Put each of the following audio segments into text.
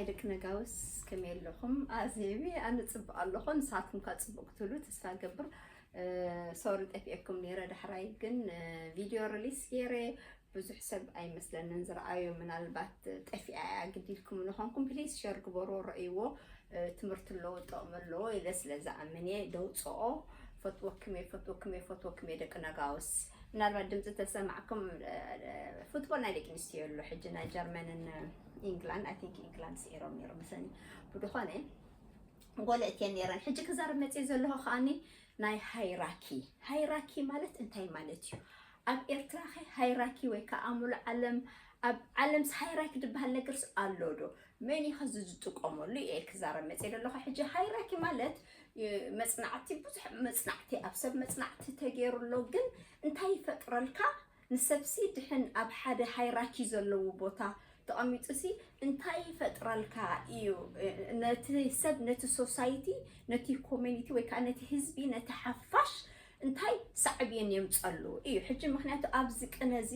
ደቂ ነጋውስ ከመይ ኣለኹም? ኣዜቢ ኣነ ጽቡቕ ኣለኹ፣ ንስኻትኩም ከ ጽቡቕ ክትብሉ ተስፋ እገብር። ሶሪ ጠፊኤኩም ነይረ፣ ዳሕራይ ግን ቪድዮ ሪሊስ ገይረ ብዙሕ ሰብ ኣይመስለንን ዝረኣዮ። ምናልባት ጠፊኣ እያ ግዲልኩም ንኾንኩም ፕሊዝ ሸር ግበሩ፣ ረእይዎ። ትምህርቲ ኣለዎ፣ ጥቕሚ ኣለዎ ኢለ ስለ ዝኣምን እየ ደውፅኦ። ፈትወኩም እየ፣ ፈትወኩም እየ፣ ፈትወኩም እየ ደቂ ነጋውስ። ምናልባት ድምፂ ተሰማዕኩም፣ ፉትቦል ናይ ደቂ ኣንስትዮ ኣሎ ሕጂ ናይ ጀርመንን ኢንግላንድ፣ ኣይ ቲንክ ኢንግላንድ ስዒሮም ነይሮም መሰለኒ። ብድኾነ ጎለ እትየን ነይረን። ሕጂ ክዛረብ መፅየ ዘለኹ ከዓኒ ናይ ሃይራኪ። ሃይራኪ ማለት እንታይ ማለት እዩ? ኣብ ኤርትራ ኸ ሃይራኪ ወይ ከዓ ሙሉ ዓለም፣ ኣብ ዓለምስ ሃይራኪ ዝበሃል ነገርስ ኣሎ ዶ? መን እዩ ኸዚ ዝጥቀመሉ? እየ ክዛረብ መፅየ ዘለኹ። ሕጂ ሃይራኪ ማለት መፅናዕቲ፣ ብዙሕ መፅናዕቲ፣ ኣብ ሰብ መፅናዕቲ ተገይሩ ኣሎ። ግን እንታይ ይፈጥረልካ? ንሰብሲ ድሕን ኣብ ሓደ ሃይራኪ ዘለዎ ቦታ ተቐሚጡሲ እንታይ ይፈጥረልካ እዩ? ነቲ ሰብ፣ ነቲ ሶሳይቲ፣ ነቲ ኮሚኒቲ ወይ ከዓ ነቲ ህዝቢ፣ ነቲ ሓፋሽ እንታይ ሳዕቤን የምፀሉ እዩ? ሕጂ ምክንያቱ ኣብዚ ቅነ እዚ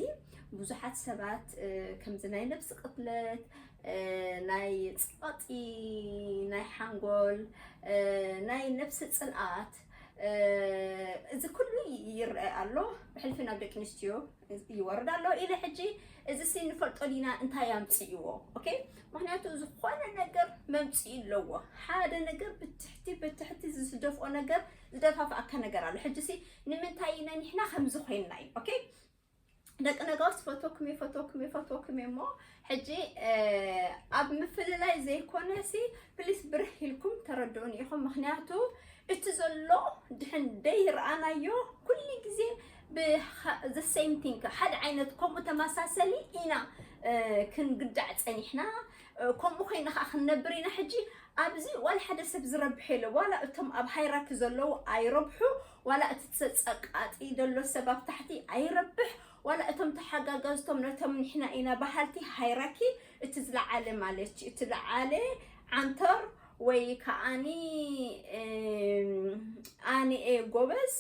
ብዙሓት ሰባት ከምዚ ናይ ነብሲ ቅትለት፣ ናይ ፀቕጢ፣ ናይ ሓንጎል፣ ናይ ነብሲ ፅልኣት፣ እዚ ኩሉ ይረአ ኣሎ። ብሕልፊ ናብ ደቂ ኣንስትዮ ይወርድ ኣሎ ኢለ ሕጂ እዚ ሲ ንፈልጦ ዲና እንታይ ኣምፅእዎ? ኦኬ፣ ምክንያቱ ዝኾነ ነገር መምፅኢ ኣለዎ። ሓደ ነገር ብትሕቲ ብትሕቲ ዝደፍኦ ነገር ዝደፋፍኣካ ነገር ኣሎ። ሕጂ ሲ ንምንታይ ኢና ንሕና ከምዚ ኮይንና እዩ? ኦኬ፣ ደቂ ነጋውስ ፈቶኩም እየ፣ ፈቶኩም እየ፣ ፈቶኩም እየ እሞ ሕጂ ኣብ ምፍልላይ ዘይኮነ ሲ ፕሊስ ብርህ ኢልኩም ተረድኡኒ ኢኹም። ምክንያቱ እቲ ዘሎ ድሕን ደይረኣናዮ ኩሉ ግዜ the same thing፣ ሓደ ዓይነት ከምኡ ተመሳሰሊ ኢና ክንግዳዕ ፀኒሕና። ከምኡ ኮይና ከዓ ክንነብር ኢና። ሕጂ ኣብዚ ዋላ ሓደ ሰብ ዝረብሕ የለ። ዋላ እቶም ኣብ ሃይራኪ ዘለዉ ኣይረብሑ፣ ዋላ እቲ ተፀቃጢ ዘሎ ሰብ ኣብ ታሕቲ ኣይረብሕ፣ ዋላ እቶም ተሓጋጋዝቶም ነቶም ንሕና ኢና በሃልቲ ሃይራኪ እቲ ዝለዓለ ማለት እዩ። እቲ ለዓለ ዓንተር ወይ ከዓኒ ኣነ እየ ጎበዝ፣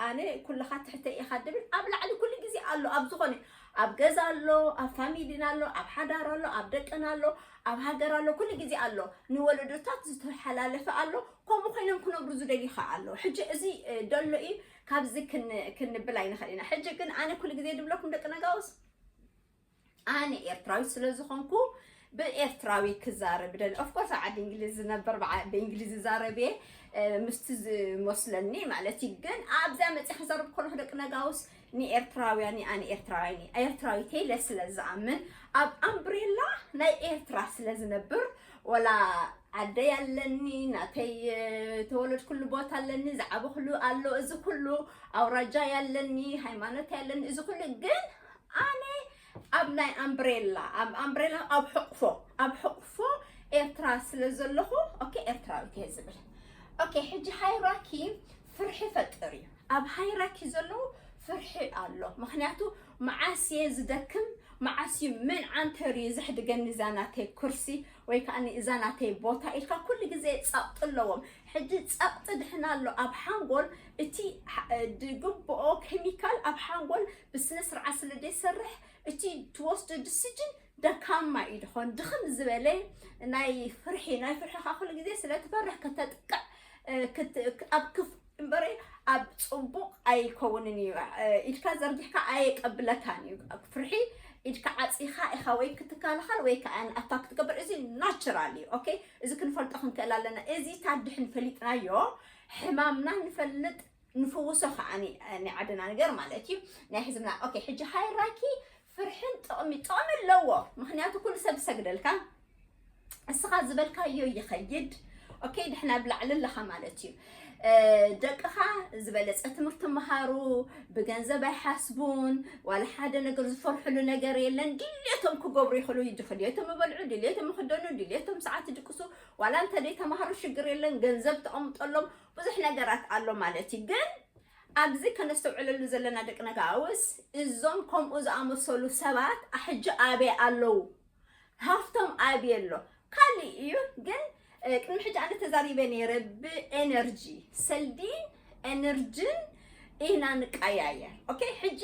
ኣነ ኩልኻ ትሕተ ኢኻ ድብል ኣብ ላዕሊ ኩሉ ግዜ ኣሎ። ኣብ ዝኾነ ኣብ ገዛ ኣሎ፣ ኣብ ፋሚሊና ኣሎ፣ ኣብ ሓዳር ኣሎ፣ ኣብ ደቅና ኣሎ፣ ኣብ ሃገር ኣሎ፣ ኩሉ ግዜ ኣሎ። ንወለዶታት ዝተሓላለፈ ኣሎ። ከምኡ ኮይኖም ክነብሩ ዝደልዩ ከዓ ኣሎ። ሕጂ እዚ ደሎ እዩ፣ ካብዚ ክንብል ኣይንኽእል ኢና። ሕጂ ግን ኣነ ኩሉ ግዜ ድብለኩም ደቂ ነጋውስ ኣነ ኤርትራዊት ስለ ዝኾንኩ ብኤርትራዊ ክዛረብ ደል። ኦፍኮርስ ኣብ ዓዲ እንግሊዝ ዝነበር ብእንግሊዝ ዝዛረብ እየ ምስቲ ዝመስለኒ ማለት እዩ። ግን ኣብዚኣ መፅእ ክዛረብ ከለኹ ደቂ ነጋውስ ንኤርትራውያን ኣነ ኤርትራውያን ኤርትራዊተይ ኢለ ስለ ዝኣምን ኣብ ኣምብሬላ ናይ ኤርትራ ስለ ዝነብር ወላ ዓደይ ኣለኒ፣ ናተይ ተወለድኩሉ ቦታ ኣለኒ፣ ዝዓበኹሉ ኣሎ፣ እዚ ኩሉ ኣውራጃ ያለኒ፣ ሃይማኖት ያለኒ፣ እዚ ኩሉ ግን ኣነ ኣብ ናይ ኣምብሬላ ኣብ ኣምብሬላ ኣብ ሕቕፎ ኣብ ሕቕፎ ኤርትራ ስለ ዘለኹ ኦኬ ኤርትራዊት እየ ዝብል። ኦኬ ሕጂ ሃይራኪ ፍርሒ ፈጥር እዩ። ኣብ ሃይራኪ ዘለዉ ፍርሒ ኣሎ። ምክንያቱ መዓስ እየ ዝደክም፣ መዓስ እዩ መን ዓንተር እዩ ዘሕድገኒ እዛ ናተይ ኩርሲ ወይ ከዓ እዛ ናተይ ቦታ ኢልካ ኩሉ ግዜ ጸቕጢ ኣለዎም። ሕጂ ጸቕጢ ድሕና ኣሎ ኣብ ሓንጎል እቲ ድግብኦ ኬሚካል ኣብ ሓንጎል ብስነ ስርዓት ስለ ዘይሰርሕ እቲ ትወስዶ ድስጅን ደካማ እዩ ድኾን ድኽም ዝበለ ናይ ፍርሒ ናይ ፍርሒ ካ ኩሉ ግዜ ስለ ትፈርሕ ከተጥቅዕ ኣብ ክፍ እምበረ ኣብ ጽቡቕ ኣይከውንን እዩ። ኢድካ ዘርጊሕካ ኣየቀብለካን እዩ። ፍርሒ ኢድካ ዓጺኻ ኢኻ ወይ ክትከላኸል ወይ ከዓ ኣታክ ክትገብር፣ እዚ ናቹራል እዩ። ኦኬ፣ እዚ ክንፈልጦ ክንክእል ኣለና። እዚ ታድሕን ፈሊጥናዮ ሕማምና ንፈልጥ ንፍውሶ ከዓ ናይ ዓድና ነገር ማለት እዩ ናይ ህዝብና። ኦኬ፣ ሕጂ ሃይራኪ ፍርሕን ጥቕሚ ጥቕሚ ኣለዎ። ምክንያቱ ኩሉ ሰብ ዝሰግደልካ እስኻ ዝበልካዮ ይኸይድ። ኦኬ፣ ድሕና ብላዕሊ ኣለኻ ማለት እዩ። ደቅኻ ዝበለፀ ትምህርቲ መሃሩ፣ ብገንዘብ ኣይሓስቡን፣ ዋላ ሓደ ነገር ዝፈርሕሉ ነገር የለን። ድልየቶም ክገብሩ ይኽእሉ፣ ድልየቶም ይበልዑ፣ ድልየቶም ይኽደኑ፣ ድልየቶም ሰዓት ይድቅሱ። ዋላ እንተ ደይ ተማሃሩ ሽግር የለን፣ ገንዘብ ተቐምጠሎም ብዙሕ ነገራት ኣሎ ማለት እዩ። ግን ኣብዚ ከነስተውዕለሉ ዘለና ደቂ ነጋውስ እዞም ከምኡ ዝኣመሰሉ ሰባት ሕጂ ኣበይ ኣለዉ? ሃፍቶም ኣብየ ኣሎ። ካልእ እዩ ግን ቅድሚ ሕጂ ኣነ ተዛሪበ ነይረ ብኤነርጂ ሰልዲን ኤነርጂን ኢና ንቀያየር። ኦኬ፣ ሕጂ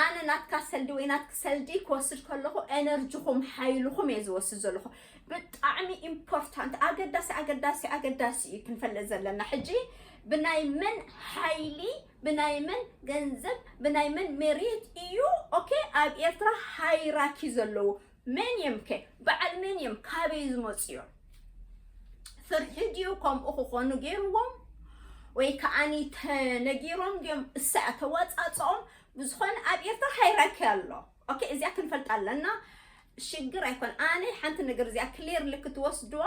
ኣነ ናትካ ሰልዲ ወይ ናትክ ሰልዲ ክወስድ ከለኹ ኤነርጂኹም፣ ሓይልኹም እየ ዝወስድ ዘለኹ። ብጣዕሚ ኢምፖርታንት፣ ኣገዳሲ ኣገዳሲ ኣገዳሲ እዩ ክንፈልጥ ዘለና። ሕጂ ብናይ መን ሓይሊ፣ ብናይ መን ገንዘብ፣ ብናይ መን መሬት እዩ? ኦኬ፣ ኣብ ኤርትራ ሃይራኪ ዘለዉ መን እዮም ከ? በዓል መን እዮም? ካበይ ዝመፁ እዮም? ፍርሒ ድዩ ከምኡ ክኾኑ ገይርዎም? ወይ ከዓኒ ተነጊሮም ድዮም? እሳ ተዋፃፅኦም? ብዝኾነ ኣብ ኤርትራ ሃይራኪ ኣሎ። ኦኬ፣ እዚኣ ክንፈልጣ ኣለና። ሽግር ኣይኮን። ኣነ ሓንቲ ነገር እዚኣ ክሊርሊ ክትወስድዋ፣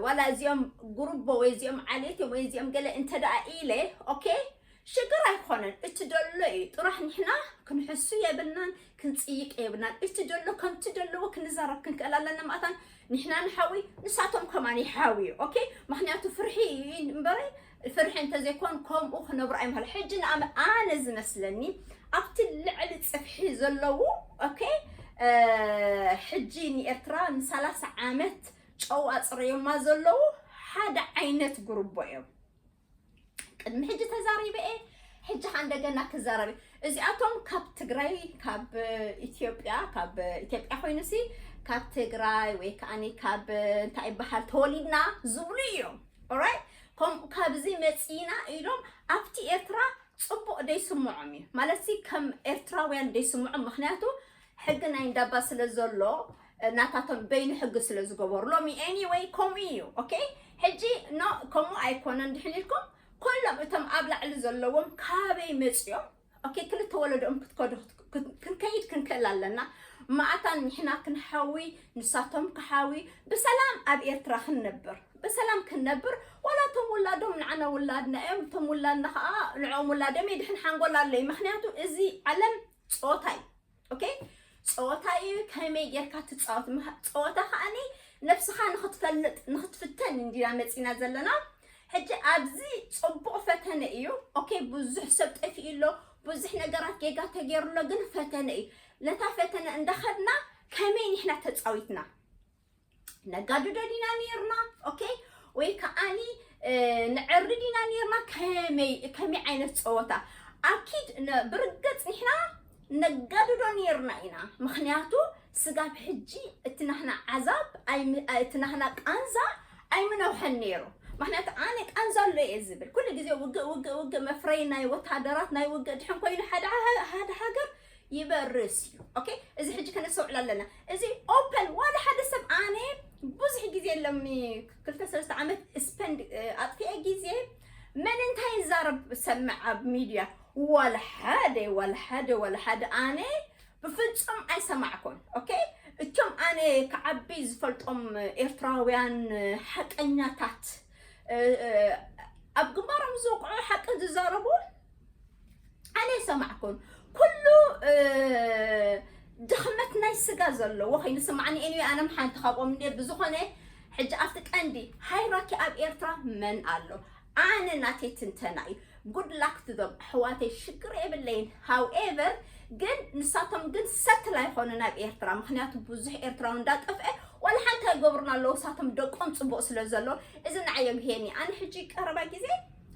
ዋላ እዚኦም ጉሩቦ ወይ እዚኦም ዓሌት እዮም ወይ እዚኦም ገለ እንተ ደኣ ኢለ፣ ኦኬ፣ ሽግር ኣይኮነን። እቲ ደሎ እዩ ጥራሕ። ንሕና ክንሕሱ የብልናን፣ ክንጽይቅ የብልናን። እቲ ደሎ ከምቲ ደለዎ ክንዛረብ ክንክእል ኣለና። ማእታን ንሕና ንሓዊ፣ ንሳቶም ከማን ይሓዊ። ኦኬ፣ ምክንያቱ ፍርሒ እምበረ፣ ፍርሒ እንተዘይኮን ከምኡ ክነብሩ ኣይምሃል። ሕጂ ንኣመ-፣ ኣነ ዝመስለኒ ኣብቲ ልዕሊ ጽፍሒ ዘለዉ፣ ኦኬ፣ እ፣ ሕጂ ንኤርትራ ንሰላሳ ዓመት ጨው ኣጽረዮማ ዘለዉ ሓደ ዓይነት ጉሩቦ እዮም። ቅድሚ ሕጂ ተዛሪበ እየ፣ ሕጂ ከኣ እንደገና ክዛረብ እየ። እዚኣቶም ካብ ትግራይ፣ ካብ ኢትዮጵያ፣ ካብ ኢትዮጵያ ኮይኑሲ ካብ ትግራይ ወይ ከዓኒ ካብ እንታይ ይበሃል ተወሊድና ዝብሉ እዮም። ኦራይት፣ ከምኡ ካብዚ መፂና ኢሎም ኣብቲ ኤርትራ ፅቡቕ ደይስምዖም እዩ። ማለትሲ ከም ኤርትራውያን ደይስምዖም፣ ምክንያቱ ሕጊ ናይ እንዳባ ስለ ዘሎ፣ ናታቶም በይኑ ሕጊ ስለ ዝገበሩ ሎሚ። ኤኒወይ ከምኡ እዩ። ኦኬ፣ ሕጂ ኖ፣ ከምኡ ኣይኮነን ድሕን ኢልኩም ኩሎም እቶም ኣብ ላዕሊ ዘለዎም ካበይ መፅዮም? ኦኬ፣ ክልተ ወለዶኦም ክትከዱ ክት-፣ ክት-፣ ክንከይድ ክንክእል ኣለና። ማእታን ንሕና ክንሓዊ፣ ንሳቶም ክሓዊ፣ ብሰላም ኣብ ኤርትራ ክንነብር፣ ብሰላም ክንነብር። ዋላ እቶም ውላዶም ንዓና ውላድና እዮም፣ እቶም ውላድና ከዓ ንዕኦም ውላዶም እዩ። ድሕን ሓንጎል ኣለዩ። ምክንያቱ እዚ ዓለም ጸወታ እዩ። ኦኬ፣ ጸወታ እዩ። ከመይ ጌርካ ትጻወት? ምሃ-፣ ጸወታ ከዓኒ ነብስኻ ንኽትፈልጥ፣ ንኽትፍተን እንዲና መጺና ዘለና። ሕጂ ኣብዚ ጽቡቕ ፈተነ እዩ። ኦኬ፣ ብዙሕ ሰብ ጠፊኡ ኣሎ፣ ብዙሕ ነገራት ጌጋ ተገይሩ ኣሎ፣ ግን ፈተነ እዩ። ነታ ፈተነ እንዳኸድና ከመይ ንሕና ተጻዊትና? ነጋድዶ ዲና ኔርና? ኦኬ፣ ወይ ከዓኒ፣ እ፣ ንዕሪ ዲና ኔርና? ከመይ፣ ከመይ ዓይነት ጸወታ? ኣኪድ ነ-፣ ብርግጽ ንሕና ነጋድዶ ኔርና ኢና። ምኽንያቱ ስጋብ ሕጂ እቲ ናህና ዓዛብ ኣይም-፣ እቲ ናህና ቃንዛ ኣይምነውሐን ነይሩ። ምኽንያቱ ኣነ ቃንዛ ኣሎ እየ ዝብል። ኩሉ ግዜ ውግእ፣ ውግእ፣ ውግእ፣ መፍረይ ናይ ወታደራት ናይ ውግእ ድሕን ኮይኑ ሓደ ሃ-፣ ሓደ ሃገር ይበርስ እዩ። ኦኬ፣ እዚ ሕጂ ከነስተውዕል ኣለና። እዚ ኦፐን፣ ዋላ ሓደ ሰብ ኣነ ብዙሕ ግዜ ኣለኒ፣ ክልተ ሰለስተ ዓመት ስፐንድ፣ እ፣ ኣጥፊኤ ግዜ መን እንታይ ይዛረብ ሰምዕ ኣብ ሚድያ፣ ዋላ ሓደ፣ ዋላ ሓደ፣ ዋላ ሓደ ኣነ ብፍጹም ኣይሰማዕኩን። ኦኬ፣ እቶም ኣነ ክዓቢ ዝፈልጦም ኤርትራውያን ሓቀኛታት፣ እ፣ እ፣ ኣብ ግንባሮም ዝወቅዑ ሓቂ ዝዛረቡ ኣነ ኣይሰማዕኩን። ኩሉ፣ እ፣ ድኽመት ናይ ስጋ ዘለዎ ኮይኑ ስማዕኒ። ኤኒዌይ፣ ኣነ ሓንቲ ካብኦም እንድየ። ብዝኾነ፣ ሕጂ ኣብቲ ቀንዲ ሃይራኪ ኣብ ኤርትራ መን ኣሎ? ኣነ ናተይ ትንተና እዩ። ጉድ ላክ ቱ ዞም ኣሕዋተይ፣ ሽግር የብለይን። ሃውኤቨር ግን ንሳቶም ግን ሰትል ኣይኾኑን ኣብ ኤርትራ። ምኽንያቱ ብዙሕ ኤርትራዊ እንዳጠፍአ ዋላ ሓንቲ ኣይገብሩን ኣለዉ። ንሳቶም ደቆም ጽቡቕ ስለ ዘሎ፣ እዚ ንዓይ የጉህየኒ። ኣነ ሕጂ ቀረባ ግዜ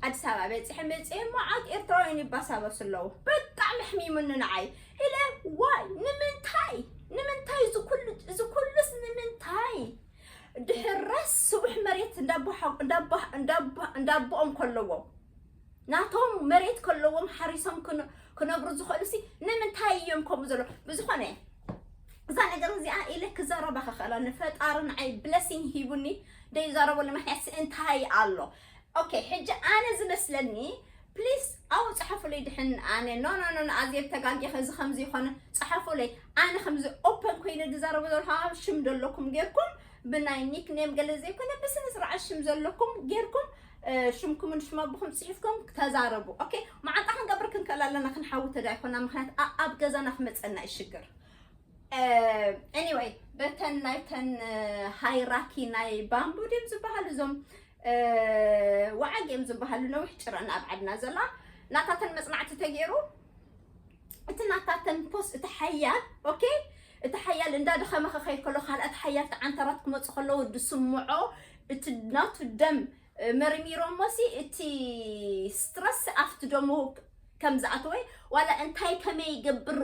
ኣዲስ ኣበባ በጺሐ መጺኤ፣ መዓት ኤርትራውያን ይባሳበሱ ኣለዉ። ብጣዕሚ ኣሕሚሙኒ ንዓይ። ኢለ ዋይ፣ ንምንታይ? ንምንታይ እዚ ኩሉ፣ እዚ ኩሉስ ንምንታይ? ድሕረስ ስቡሕ መሬት እንዳቦ-፣ እንዳቦ-፣ እንዳቦ-፣ እንዳቦኦም ከለዎም፣ ናቶም መሬት ከለዎም ሓሪሶም ክን-፣ ክነብሩ ዝኽእሉ ሲ ንምንታይ እዮም ከምኡ ዘሎ? ብዝኾነ፣ እዛ ነገር እዚኣ ኢለ ክዛረባ ክኽእላ፣ ንፈጣሪ ንዓይ ብለሲንግ ሂቡኒ ደይዛረበሉ ምኽንያት ሲ እንታይ ኣሎ? ኦኬ፣ ሕጂ ኣነ ዝመስለኒ፣ ፕሊስ ኣብኡ ጸሓፉለይ ድሕን ኣነ፣ ኖ፣ ኖ፣ ኖ፣ ኖ፣ ኣዜብ ተጋጊኺ፣ እዚ ከምዚ ይኾነ፣ ጸሓፉለይ። ኣነ ከምዚ ኦፐን ኮይነ ዝዛረቦ ዘለኹ፣ ሽም ዘለኩም ጌርኩም፣ ብናይ ኒክኔም ገለ ዘይኮነ፣ ብስነ ስርዓት ሽም ዘለኩም ጌርኩም፣ እ፣ ሽምኩምን ሽም ኣቦኹም ጽሒፍኩም ተዛረቡ። ኦኬ፣ መዓንጣ ክንገብር ክንክእል ኣለና፣ ክንሓዊ ተዳ ይኮና፣ ምኽንያት ኣ-፣ ኣብ ገዛና ክመጸና እዩ ሽግር። እ፣ ኤኒወይ፣ በተን ናይተን፣ እ፣ ሃይራኪ ናይ ባምቡ ድዮም ዝበሃሉ እዞም፣ እ፣ ወዓግ እዮም ዝበሃሉ፣ ነዊሕ ጭረን ኣብ ዓድና ዘላ፣ ናታተን መጽናዕቲ ተገይሩ፣ እቲ ናታተን ፖስት፣ እቲ ሓያል፣ ኦኬ፣ እቲ ሓያል እንዳደኸመ ክኸይድ ከሎ፣ ካልኣት ሓያልቲ ዓንተራት ክመጹ ከለዉ፣ ዝስምዖ፣ እቲ ናቱ ደም፣ እ፣ መርሚሮሞሲ፣ እቲ ስትረስ ኣብቲ ደሙ ከም ዝኣተወ ዋላ እንታይ ከመይ ይገብር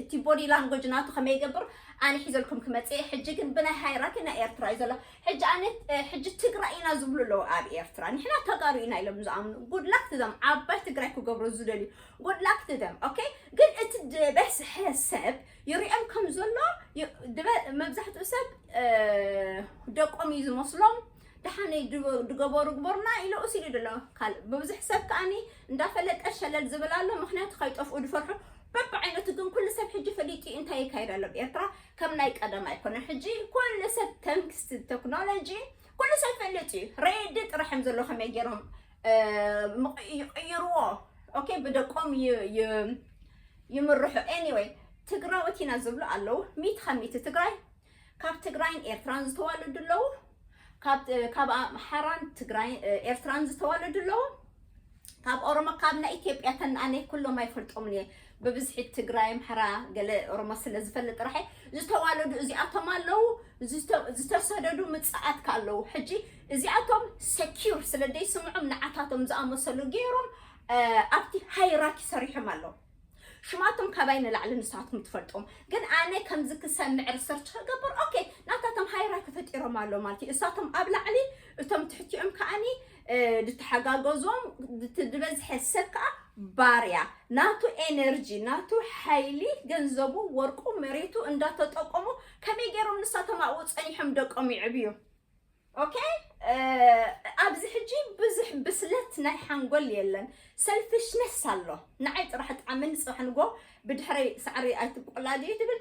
እቲ body language ናቱ ከመይ ይገብር ኣነ ሒዘልኩም ክመጽእ። ሕጂ ግን ብናይ ሃይራኪ ናይ ኤርትራ እዩ ዘሎ። ሕጂ ኣነ ሕጂ ትግራይ ኢና ዝብሉ ኣለዉ ኣብ ኤርትራ። ንሕና ተጋሩ ኢና ኢሎም ዝኣምኑ። Good luck to them። ዓባይ ትግራይ ክገብሩ ዝደልዩ good luck to them። Okay፣ ግን እቲ ዝበዝሐ ሰብ ይሪኦም ከም ዘሎ መብዛሕትኡ ሰብ ደቆም እዩ ዝመስሎም። ደሓነይ ድገበሩ ግበሩና ኢለ ኡስ ኢሉ ደሎ። ካልእ ብብዙሕ ሰብ ከኣኒ እንዳፈለጠ ሸለል ዝብል ኣሎ። ምክንያቱ ከይጠፍኡ ድፈርሑ በብዓይነቱ። ግን ኩሉ ሰብ ሕጂ ፈሊጡ እዩ እንታይ ይካየድ ኣሎ ኣብ ኤርትራ። ከም ናይ ቀደም ኣይኮነን። ሕጂ ኩሉ ሰብ thanks to technology ኩሉ ሰብ ፈሊጡ እዩ። ሬዲ ጥራሕ እዮም ዘሎ ከመይ ገይሮም ይቕይርዎ። Okay፣ ብደቆም ይምርሑ። Anyway፣ ትግራወት ኢና ዝብሉ ኣለዉ። ሚት ካብ ሚት ትግራይ ካብ ትግራይን ኤርትራን ዝተዋለዱ ኣለዉ። ካብ ኣምሓራን ትግራይ ኤርትራን ዝተዋለዱ ኣለዉ። ካብ ኦሮሞ ካብ ናይ ኢትዮጵያ ተንኣነ ኩሎም ኣይፈልጦምን እየ። ብብዝሒ ትግራይ ኣምሓራ ገለ ኦሮሞ ስለ ዝፈልጥ ጥራሕ ዝተዋለዱ እዚኣቶም ኣለዉ። ዝተሰደዱ ምጽኣት ከኣለዉ ሕጂ እዚኣቶም secure ስለ ደይስምዖም ንዓታቶም ዝኣመሰሉ ገይሮም ኣብቲ ሃይራኪ ሰሪሖም ኣለዉ። ሽማቶም ካባይ ንላዕሊ ንሳትኩም ትፈልጦም። ግን ኣነ ከምዚ ክሰምዕ ሪሰርች ክገብር okay ናታቶም ሃይራኪ ፈጢሮም ኣሎ ማለት እዩ። እሳቶም ኣብ ላዕሊ እቶም ትሕቲኦም ከኣኒ ድተሓጋገዞም ድበዝሐ ሰብ ከዓ ባርያ ናቱ ኤነርጂ ናቱ ሓይሊ ገንዘቡ ወርቁ መሬቱ እንዳተጠቀሙ ከመይ ገይሮም ንሳቶም ኣብኡ ፀኒሖም ደቆም ይዕብዩ። Okay፣ ኣብዚ ሕጂ ብዙሕ ብስለት ናይ ሓንጎል የለን። Selfishness ኣሎ። ንዓይ ጥራሕ ጣዕመኒ ፅባሕ ንጎ ብድሕረይ ሳዕሪ ኣይትቆላድዩ ትብል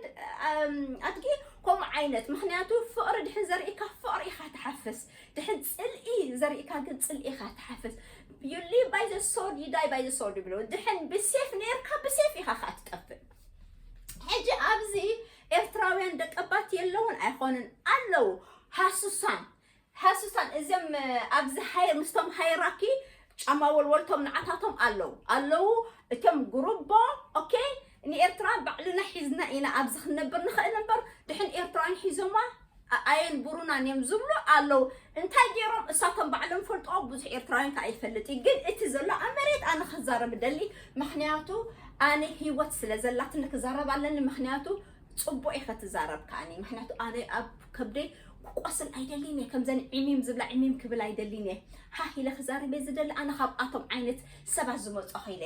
ኣድጊ። ከምኡ ዓይነት ምክንያቱ ፍቕሪ ድሕን ዘርእካ ፍቕሪ ኢኻ ትሓፍስ። ድሕን ፅልኢ ዘርእካ ግን ፅልኢ ኢኻ ትሓፍስ። You live by the sword, you die by the sword ይብሉ። ድሕን ብሴፍ ነርካ ብሴፍ ኢኻ ከዓ ትጠፍእ። ሕጂ ኣብዚ ኤርትራውያን ደቀባት የለውን ኣይኾንን ኣለዉ። ሃሱሳን ሃሱሳን እዚም ኣብዚ ሃይ ምስቶም ሃይራኪ ጫማ ወልወልቶም ንዓታቶም ኣለዉ ኣለዉ። እቶም ጉሩቦ okay ንኤርትራ ባዕልና ሒዝና ኢና ኣብዚ ክንነብር ንኽእል እምበር ድሕን ኤርትራውያን ሒዞማ ኣየንብሩናን እዮም ዝብሉ ኣለዉ። እንታይ ገይሮም እሳቶም ባዕሎም ፈልጥዎ ብዙሕ ኤርትራውያን ከዓ ይፈልጥ እዩ። ግን እቲ ዘሎ ኣብ መሬት ኣነ ክዛረብ ደሊ ምክንያቱ ኣነ ህይወት ስለ ዘላትኒ ክዛረብ ኣለኒ። ምክንያቱ ፅቡቅ ኢኸ ትዛረብ ከኣኒ ምክንያቱ ኣነ ኣብ ከብደይ ክቆስል ኣይደልን እየ። ከምዘን ዒሚም ዝብላ ዒሚም ክብል ኣይደልን እየ። ሃህ ኢለ ክዛረብ እየ ዝደሊ። ኣነ ካብኣቶም ዓይነት ሰባት ዝመፀኹ ኢለ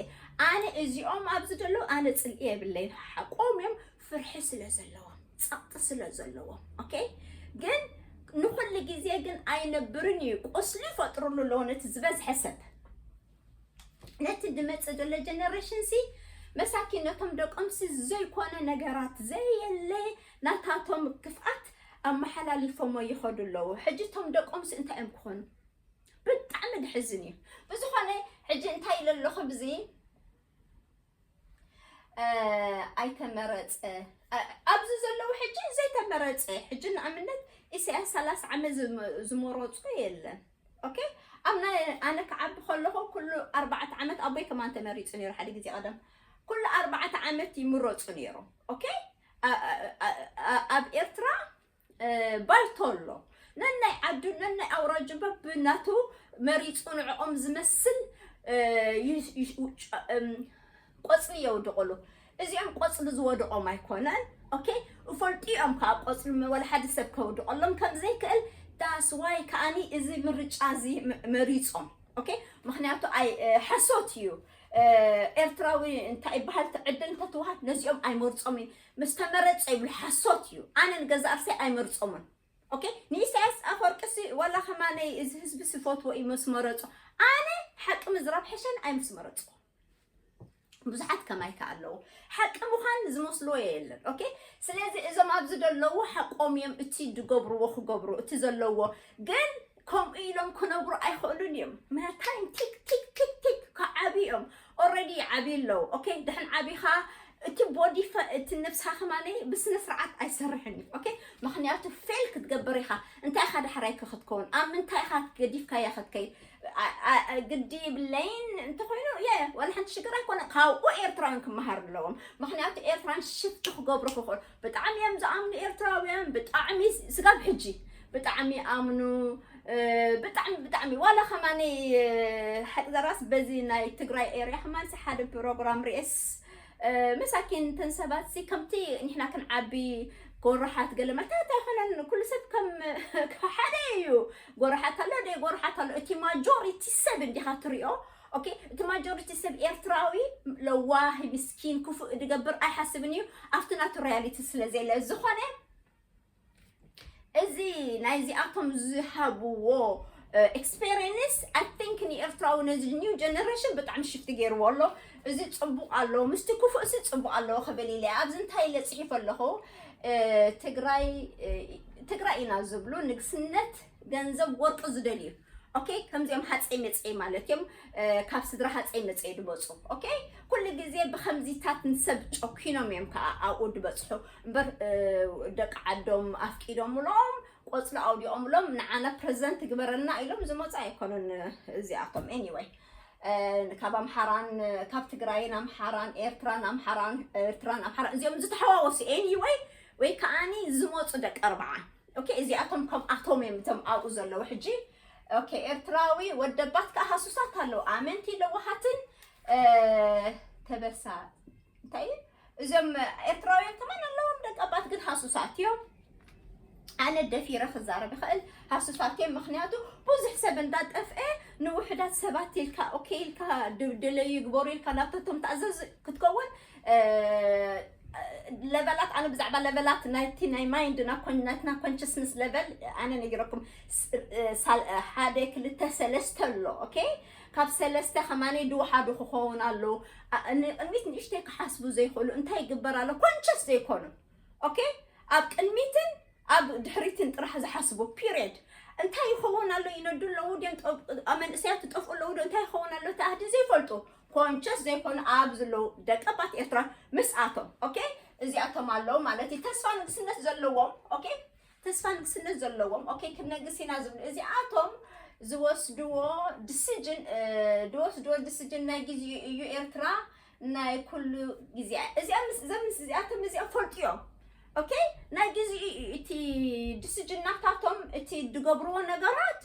ኣነ እዚኦም ኣብዚ ዘለዉ ኣነ ፅልኢ የብለይን። ሓቆም እዮም። ፍርሒ ስለ ዘለዎም ፀቕጢ ስለ ዘለዎም okay። ግን ንኩሉ ግዜ ግን ኣይነብርን እዩ። ቁስሊ ይፈጥርሉ ኣለዎ ነቲ ዝበዝሐ ሰብ። ነቲ ድመጽእ ዘሎ ጀነሬሽን ሲ መሳኪን ነቶም ደቆም ሲ ዘይኮነ ነገራት ዘየለ ናታቶም ክፍኣት ኣመሓላሊፎሞ ይኸዱ ኣለዉ። ሕጂ እቶም ደቆም ሲ እንታይ እዮም ክኾኑ? ብጣዕሚ ድሕዝን እዩ። ብዝኾነ ሕጂ እንታይ ኢለ ኣለኹ ብዚ ኣይተመረጸ ኣብዚ ዘለዉ ሕጂ ዘይተመረጸ ሕጂ ንኣብነት ኢሳያስ ሰላሳ ዓመት ዝመረጹ የለን። Okay ኣብ ናይ ኣነ ክዓቢ ከለኹ ኩሉ ኣርባዕተ ዓመት ኣቦይ ከማን ተመሪጹ ነይሩ ሓደ ግዜ ቀደም ኩሉ ኣርባዕተ ዓመት ይምረጹ ነይሮም። Okay ኣብ ኤርትራ ባይቶ ኣሎ ነናይ ዓዱ ነናይ ኣውራጁ በብናቱ መሪጹ ንዕኦም ዝመስል ቆጽሊ የውድቕሉ። እዚኦም ቆጽሊ ዝወድቖም ኣይኮነን። Okay እፈልጡ እዮም ከዓ ቆጽሊ ወላ ሓደ ሰብ ከውድቐሎም ከም ዘይክእል። That's why ከኣኒ እዚ ምርጫ እዚ መሪጾም። Okay ምክንያቱ ኣይ ሓሶት እዩ። ኤርትራዊ እንታይ ይበሃል ዕድል እንተትወሃብ ነዚኦም ኣይመርጾም እዩ። ምስ ተመረጸ ይብሉ ሓሶት እዩ። ኣነ ንገዛእ ርእሰይ ኣይመርጾምን። Okay ንኢሳያስ ኣፈወርቂ ሲ ዋላ ከማነይ እዚ ህዝቢ ስፈትዎ እዩ ምስ መረጾ ኣነ ሓቂ ምዝራብ ሕሸን ኣይምስ መረጽኩ። ብዙሓት ከማይ ከኣ ኣለዉ ሓቂ ምዃን ዝመስልዎ የለን። Okay ስለዚ እዞም ኣብዚ ዘለዉ ሓቆም እዮም። እቲ ዝገብርዎ ክገብሩ እቲ ዘለዎ ግን ከምኡ ኢሎም ክነብሩ ኣይኽእሉን እዮም። መታይም ቲክ ቲክ ቲክ ቲክ ክዓብዩ እዮም። Already ይዓብዩ ኣለዉ። Okay ድሕን ዓቢኻ እቲ ቦዲ እቲ ነብስኻ ከማነይ ብስነ ስርዓት ኣይሰርሕን እዩ። Okay ምክንያቱ ፌል ክትገብር ኢኻ። እንታይ ኢኻ ዳሕራይ ክትከውን ኣብ ምንታይ ኢኻ ገዲፍካያ ክትከይድ ግዲ ይብለይን እንተኮይኑ የ ወላ ሓንቲ ሽግር ኣይኮነ። ካብኡ ኤርትራውያን ክመሃር ኣለዎም። ምክንያቱ ኤርትራን ሽፍቲ ክገብሩ ክኽእሉ ብጣዕሚ እዮም ዝኣምኑ ኤርትራውያን ብጣዕሚ ስጋብ ሕጂ ብጣዕሚ ኣምኑ። ብጣዕሚ ብጣዕሚ ዋላ ከማኒ ሓቂ ዘራስ በዚ ናይ ትግራይ ኤርያ ከማንሲ ሓደ ፕሮግራም ርኤስ መሳኪን ተን ሰባት ሲ ከምቲ ንሕና ክንዓቢ ጎረሓት ገለ ማለት ኣይኮነን። ኩሉ ሰብ ከም ሓደ እዩ። ጎረሓት ኣሎ ደ ጎረሓት ኣሎ። እቲ ማጆሪቲ ሰብ እንዲኻ ትሪኦ። ኦኬ፣ እቲ ማጆሪቲ ሰብ ኤርትራዊ ለዋህ፣ ምስኪን፣ ክፉእ ዝገብር ኣይሓስብን እዩ። ኣብቲ ናቱ ሪያሊቲ ስለ ዘለ ዝኾነ እዚ ናይዚኣቶም ዝሃብዎ ኤክስፔሪንስ ኣይ ቲንክ ንኤርትራዊ ነዚ ኒው ጀነሬሽን ብጣዕሚ ሽፍቲ ገይርዎ ኣሎ። እዚ ፅቡቅ ኣሎ ምስቲ ክፉእ ሲ ፅቡቅ ኣለዎ ክብል ኢለ ኣብዚ እንታይ ኢለ ፅሒፈ ኣለኹ። ትግራይ ትግራይ ኢና ዝብሉ ንግስነት ገንዘብ ወርቂ ዝደልዩ ኦኬ፣ ከምዚኦም ሃፀይ መፀይ ማለት እዮም። ካብ ስድራ ሃፀይ መፀይ ድመፁ ኦኬ። ኩሉ ግዜ ብከምዚታት ንሰብ ጨኪኖም እዮም ከዓ ኣብኡ ድበፅሑ እምበር ደቂ ዓዶም ኣፍቂዶምሎም ቆፅሊ ኣውዲቖምሎም ንዓና ፕረዘንት ግበረልና ኢሎም ዝመፁ ኣይኮኑን። እዚኣቶም ኤኒወይ ካብ ኣምሓራን ካብ ትግራይን ኣምሓራን ኤርትራን ኣምሓራን ኤርትራን ኣምሓራን እዚኦም ዝተሓዋወሱ ኤኒወይ ወይ ከዓኒ ዝመፁ ደቂ ኣርባዓ ኦኬ። እዚኣቶም ከምኣቶም እዮም እቶም ኣብኡ ዘለዉ ሕጂ ኦኬ። ኤርትራዊ ወደባት ከዓ ሃሱሳት ኣለዉ ኣመንቲ ለዋሃትን ተበሳ እንታይ እዩ እዞም ኤርትራውያን ከማን ኣለዎም ደቀባት ግን ሃሱሳት እዮም። ኣነ ደፊረ ክዛረብ ይኽእል ሃሱሳት እዮም። ምክንያቱ ብዙሕ ሰብ እንዳጠፍአ ንውሕዳት ሰባት ኢልካ ኦኬ ኢልካ ደለዩ ይግበሩ ኢልካ ናብተቶም ተኣዘዝ ክትከውን ለበላት ኣነ ብዛዕባ ለበላት ናይቲ ናይ ማይንድ ናትና ኮንሽስነስ ለበል ኣነ ነጊረኩም ሓደ ክልተ ሰለስተ ኣሎ ኦኬ። ካብ ሰለስተ ከማኒ ድወሓዱ ክኸውን ኣሎ። ንቅድሚት ንእሽተይ ክሓስቡ ዘይኽእሉ እንታይ ይግበር ኣሎ ኮንሸስ ዘይኮኑ ኦኬ። ኣብ ቅድሚትን ኣብ ድሕሪትን ጥራሕ ዝሓስቡ ፒሪድ እንታይ ይኸውን ኣሎ ይነዱ ኣለዉ ድም መንእሰያት ትጠፍኡ ኣለዉ ዶ እንታይ ይኸውን ኣሎ እቲ ኣህዲ ዘይፈልጡ ኮንሸስ ዘይኮኑ ኣብ ዘለዉ ደቀባት ኤርትራ ምስኣቶም ኦኬ። እዚኣቶም ኣለዉ ማለት እዩ ተስፋ ንግስነት ዘለዎም ኦኬ። ተስፋ ንግስነት ዘለዎም ኦኬ ክነግስ ኢና ዝብሉ እዚኣቶም ዝወስድዎ ድስጅን ዝወስድዎ ድስጅን ናይ ግዜ እዩ ኤርትራ ናይ ኩሉ ግዜ እዚኣቶም እዚኦም ፈልጡ እዮም ኦኬ። ናይ ግዜ እዩ እቲ ድስጅን ናታቶም እቲ ዝገብርዎ ነገራት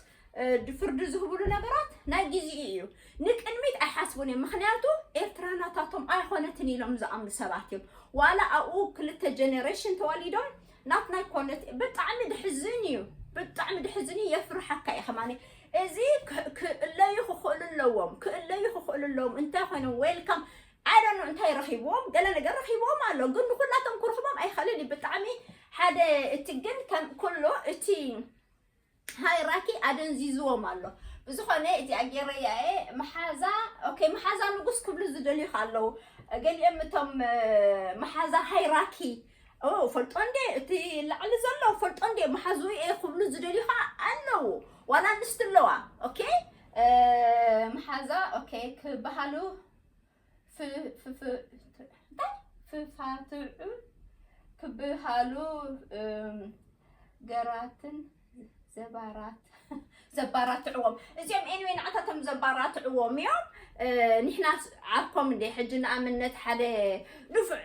ፍርዲ ዝህብሉ ነገራት ናይ ግዜ እዩ። ንቅድሚት ኣይሓስቡን እዮም ምክንያቱ ኤርትራ ናታቶም ኣይኮነትን ኢሎም ዝኣምኑ ሰባት እዮም። ዋላ ኣብኡ ክልተ ጀነሬሽን ተዋሊዶም ናትና ኣይኮነት ብጣዕሚ ድሕዝን እዩ። ብጣዕሚ ድሕዝን እዩ የፍርሓካ እዩ ከማኒ እዚ ክእለዩ ክኽእሉ ኣለዎም ክእለዩ ክኽእሉ ኣለዎም እንታይ ኮይኖም ዌልካም ኣይደኖ እንታይ ረኺብዎም ገለ ነገር ረኺብዎም ኣሎ ግን ንኩላቶም ክረኽቦም ኣይኽእልን እዩ ብጣዕሚ ሓደ እቲ ግን ከም ኩሎ እቲ ሃይራኪ ኣደንዚዝዎም ኣሎ። ብዝኾነ እዚኣ ጌረያ እየ መሓዛ ኦኬ መሓዛ ንጉስ ክብሉ ዝደልዩ ኣለዉ። ገሊኦም እቶም መሓዛ ሃይራኪ ኦ ፈልጦ እንዴ እቲ ላዕሊ ዘሎ ፈልጦ እንዴ መሓዙ እየ ክብሉ ዝደልዩ ከዓ ኣለዉ። ዋላ ኣንስቲ ኣለዋ ኦኬ መሓዛ ኦኬ ክበሃሉ ፍፋትዑ ክበሃሉ ገራትን ዘባራት ዘባራትዕዎም እዚኦም ኤንወይ ንዓታቶም ዘባራትዕዎም እዮም። ንሕና ዓርኮም እንደ ሕጂ ንኣብነት ሓደ ንፉዕ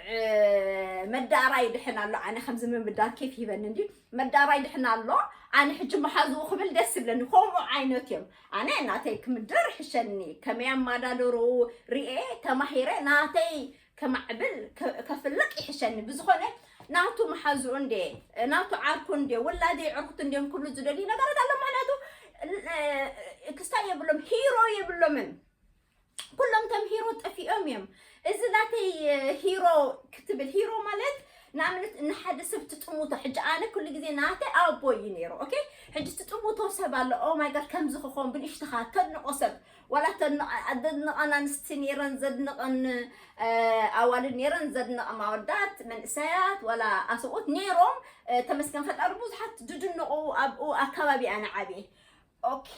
መዳራይ ድሕን ኣሎ ኣነ ከምዚ ምምዳር ኬፍ ሂበኒ እንዲ መዳራይ ድሕን ኣሎ ኣነ ሕጂ መሓዝኡ ክብል ደስ ዝብለኒ ከምኡ ዓይነት እዮም። ኣነ እናተይ ክምድር ይሕሸኒ ከመይ ኣማዳደርኡ ርኤ ተማሂረ ናተይ ከማዕብል ከፍልጥ ይሕሸኒ ብዝኾነ ናቱ መሓዝኡ እንዴ ናቱ ዓርኩ እንዴ ውላደይ ዕርኩት እንዴም ክብሉ ዝደልዩ ነገራት ኣሎ ምክንያቱ ክስታይ የብሎም ሂሮ የብሎምን ኩሎም ከም ሂሮ ጠፊኦም እዮም። እዚ ናተይ ሂሮ ክትብል ሂሮ ማለት ንኣብነት ንሓደ ሰብ ትጥምቶ ሕጂ ኣነ ኩሉ ግዜ ናተይ ኣቦ እዩ ነይሩ ኦኬ። ሕጂ ትጥምቶ ሰብ ኣሎ ኦ ማይ ጋድ ከምዚ ክኾን ብንእሽትኻ ተድንቆ ሰብ ዋላ ተድንቀን ኣንስቲ ነይረን ዘድንቀን ኣዋልድ ነይረን ዘድንቀ ማወዳት መንእሰያት ዋላ ኣሰብኡት ነይሮም። ተመስገን ፈጣሪ ብዙሓት ዝድንቁ ኣብኡ ኣካባቢ ኣነ ዓብየ ኦኬ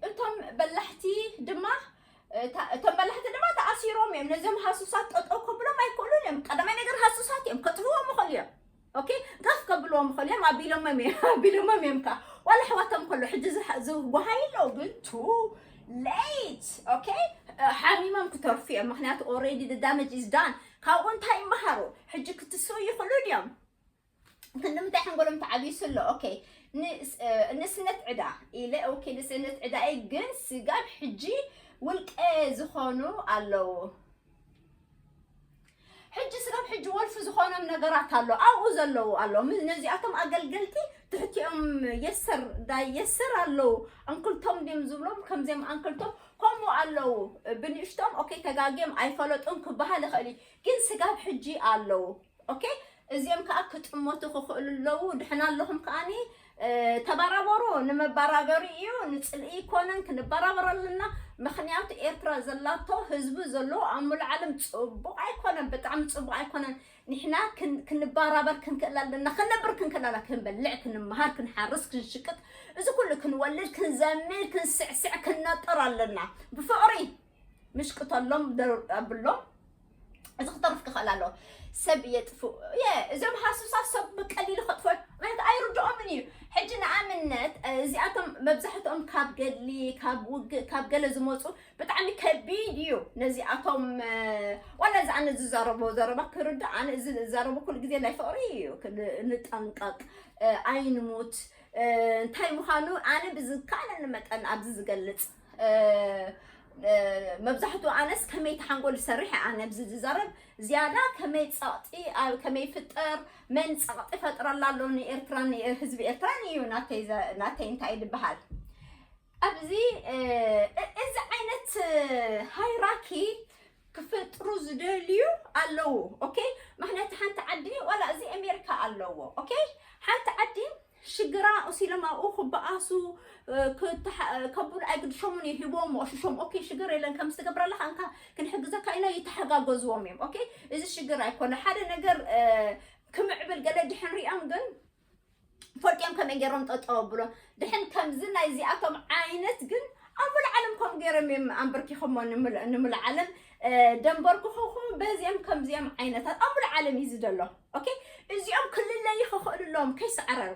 እቶም በላሕቲ ድማ እቶም በላሕቲ ድማ ተኣሲሮም እዮም ነዚኦም ሃሱሳት ጠጠው ከብሎም ኣይክእሉን እዮም ቀዳማይ ነገር ሃሱሳት እዮም ከጥፍዎም ይኽእሉ እዮም ኦኬ ጋፍ ከብልዎም ይኽእሉ እዮም ኣቢሎሞም እዮም ኣቢሎሞም እዮም ከዓ ዋላ ኣሕዋቶም ከሎ ሕጂ ዝጓሃይ ኣለዉ ግን ቱ ሌት ኦኬ ሓሚሞም ክተርፉ እዮም ምክንያቱ already the damage is done ካብኡ እንታይ ይመሃሩ ሕጂ ክትስኡ ይኽእሉ ድዮም ክንዲ ምንታይ ሓንጎሎም ተዓብዩ ስሎ ኦኬ ንእስነት ዕዳ ኢለ፣ ኦኬ፣ ንእስነት ዕዳ እየ፣ ግን ስጋብ ሕጂ ውልቀ ዝኾኑ ኣለዉ። ሕጂ ስጋብ ሕጂ ወልፊ ዝኾኖም ነገራት ኣሎ፣ ኣብኡ ዘለዉ ኣሎ። ም-፣ ነዚኣቶም ኣገልገልቲ ትሕቲኦም የሰር፣ ዳይ የሰር ኣለዉ። ኣንክልቶም ድዮም ዝብሎም፣ ከምዚኦም ኣንክልቶም፣ ከምኡ ኣለዉ። ብንእሽቶም፣ ኦኬ፣ ተጋግዮም ኣይፈለጡን ክበሃል ይኽእል እዩ። ግን ስጋብ ሕጂ ኣለዉ። ኦኬ፣ እዚኦም ከዓ ክጥመቱ ክኽእሉ ኣለዉ። ድሕና ኣለኹም ከዓኒ፣ እ፣ ተባራበሩ። ንመባራበሪ እዩ፣ ንፅልኢ ይኮነን፣ ክንባራበር ኣለና። ምኽንያቱ ኤርትራ ዘላቶ፣ ህዝቢ ዘለዎ ኣብ ሙሉእ ዓለም ፅቡቕ ኣይኮነን፣ ብጣዕሚ ፅቡቕ ኣይኮነን። ንሕና ክን-፣ ክንባራበር ክንክእል ኣለና፣ ክነብር ክንክእል ኣለና፣ ክንበልዕ፣ ክንመሃር፣ ክንሓርስ፣ ክንሽቅጥ፣ እዚ ኩሉ ክንወልድ፣ ክንዘምር፣ ክንስዕስዕ፣ ክንነጥር ኣለና። ብፍቕሪ ምሽቅተሎም፣ ደር-፣ ኣብሎም። እዚ ክተርፍ ክኽእል ኣለዎ። ሰብ የጥፍኡ። የ-፣ እዞም ሃሱሳት ሰብ ብቀሊሉ ከጥፍኡ ማለት ኣይርድኦምን እዩ። ሕጂ ንኣብነት፣ እ፣ እዚኣቶም መብዛሕትኦም ካብ ገድሊ፣ ካብ ውግእ፣ ካብ ገለ ዝመፁ ብጣዕሚ ከቢድ እዩ። ነዚኣቶም፣ እ፣ ዋላ እዚ ኣነ ዝዛረቦ ዘረባ ክርዳእ፣ ኣነ እዚ ዝዛረቦ ኩሉ ግዜ ናይ ፍቕሪ እዩ። ክ-፣ ን-፣ ንጠንቀቅ፣ እ፣ ኣይንሙት፣ እ፣ እንታይ ምዃኑ ኣነ ብዝከኣለኒ መጠን ኣብዚ ዝገልጽ፣ እ፣ እ፣ መብዛሕትኡ ኣነስ ከመይ ተሓንጎል ዝሰርሕ እየ ኣነ ኣብዚ ዝዛረብ። ዝያዳ ከመይ ጸቕጢ፣ ኣብ ከመይ ይፍጠር፣ መን ጸቕጢ ፈጥረላ ኣሎ ንኤርትራን ንህዝቢ ኤርትራን እዩ ናተይ ዘ-፣ ናተይ እንታይ እዩ ዝበሃል። ኣብዚ፣ እ፣ እ-፣ እዚ ዓይነት፣ እ፣ ሃይራኪ ክፈጥሩ ዝደልዩ ኣለዉ። ኦኬ፣ ምኽንያቱ ሓንቲ ዓዲ ዋላ እዚ ኣሜሪካ ኣለዎ። ኦኬ፣ ሓንቲ ዓዲ ሽግራ እሱ ኢሎም ኣብኡ ክበኣሱ፣ እ፣ ክተሓ-፣ ከብሉ ኣይግድሾምን እዩ፣ ሂቦም ኣሽሾም። ኦኬ፣ ሽግር የለን፣ ከም ዝተገብረለካ እንካ ክንሕግዘካ ኢና፣ ይተሓጋገዝዎም እዮም። ኦኬ፣ እዚ ሽግር ኣይኮነ። ሓደ ነገር፣ እ፣ ክምዕብል ገለ ድሕን ሪኦም ግን ፈልጥዮም ከመይ ገይሮም ጠጠው ኣብሎ። ድሕን ከምዚ ናይዚኣቶም ዓይነት ግን ኣብ ሙሉእ ዓለም ከም ገይሮም እዮም ኣንበርኪኾሞ ንምል-፣ ንምሉእ ዓለም፣ እ፣ ደንበርክኹኹም በዚኦም ከምዚኦም ዓይነታት ኣብ ሙሉእ ዓለም እዩ ዝደሎ። ኦኬ፣ እዚኦም ክልለዩ ክኽእሉ ኣለዎም ከይሰዕረሩ።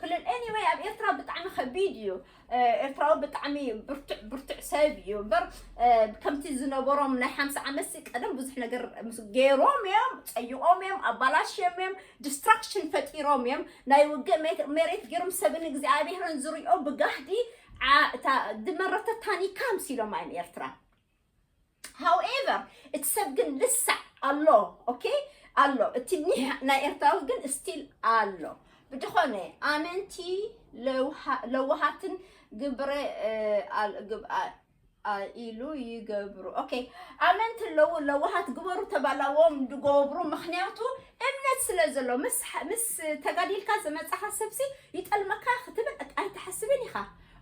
ክልል፣ ኤኒወይ፣ ኣብ ኤርትራ ብጣዕሚ ከቢድ እዩ። እ፣ ኤርትራዊ ብጣዕሚ ብርቱዕ፣ ብርቱዕ ሰብ እዩ እምበር፣ እ፣ ከምቲ ዝነበሮም ናይ ሓምሳ ዓመት ሲ ቀደም ብዙሕ ነገር ምስ ገይሮም እዮም፣ ጸይቖም እዮም፣ ኣባላሽዮም እዮም፣ ዲስትራክሽን ፈጢሮም እዮም። ናይ ውግእ መ-፣ መሬት ገይሮም ሰብን እግዚኣብሄርን ዝሪኦ ብጋህዲ ዓ-፣ እታ ዝመረተት ታኒካ ኣምሲሎም እዮም ኤርትራ። ሃውኤቨር፣ እቲ ሰብ ግን ልሳዕ ኣሎ፣ ኦኬ? ኣሎ። እቲ ኒሕ ናይ ኤርትራዊ ግን ስቲል ኣሎ። ብድኾነ፣ ኣመንቲ ለውሃ-፣ ለዋሃትን ግብረ፣ እ፣ ኣል-፣ ግብ-፣ ኣ-፣ ኣ-፣ ኢሉ ይገብሩ። ኦኬ፣ ኣመንቲ ኣለዉ፣ ለዋሃት ግበሩ ተባላዎም ድገብሩ፣ ምኽንያቱ እምነት ስለ ዘሎ። ምስ፣ ምስ ተጋዲልካ ዝመጻኻ ሰብሲ ይጠልመካ ክትብል ኣይትሓስብን ኢኻ።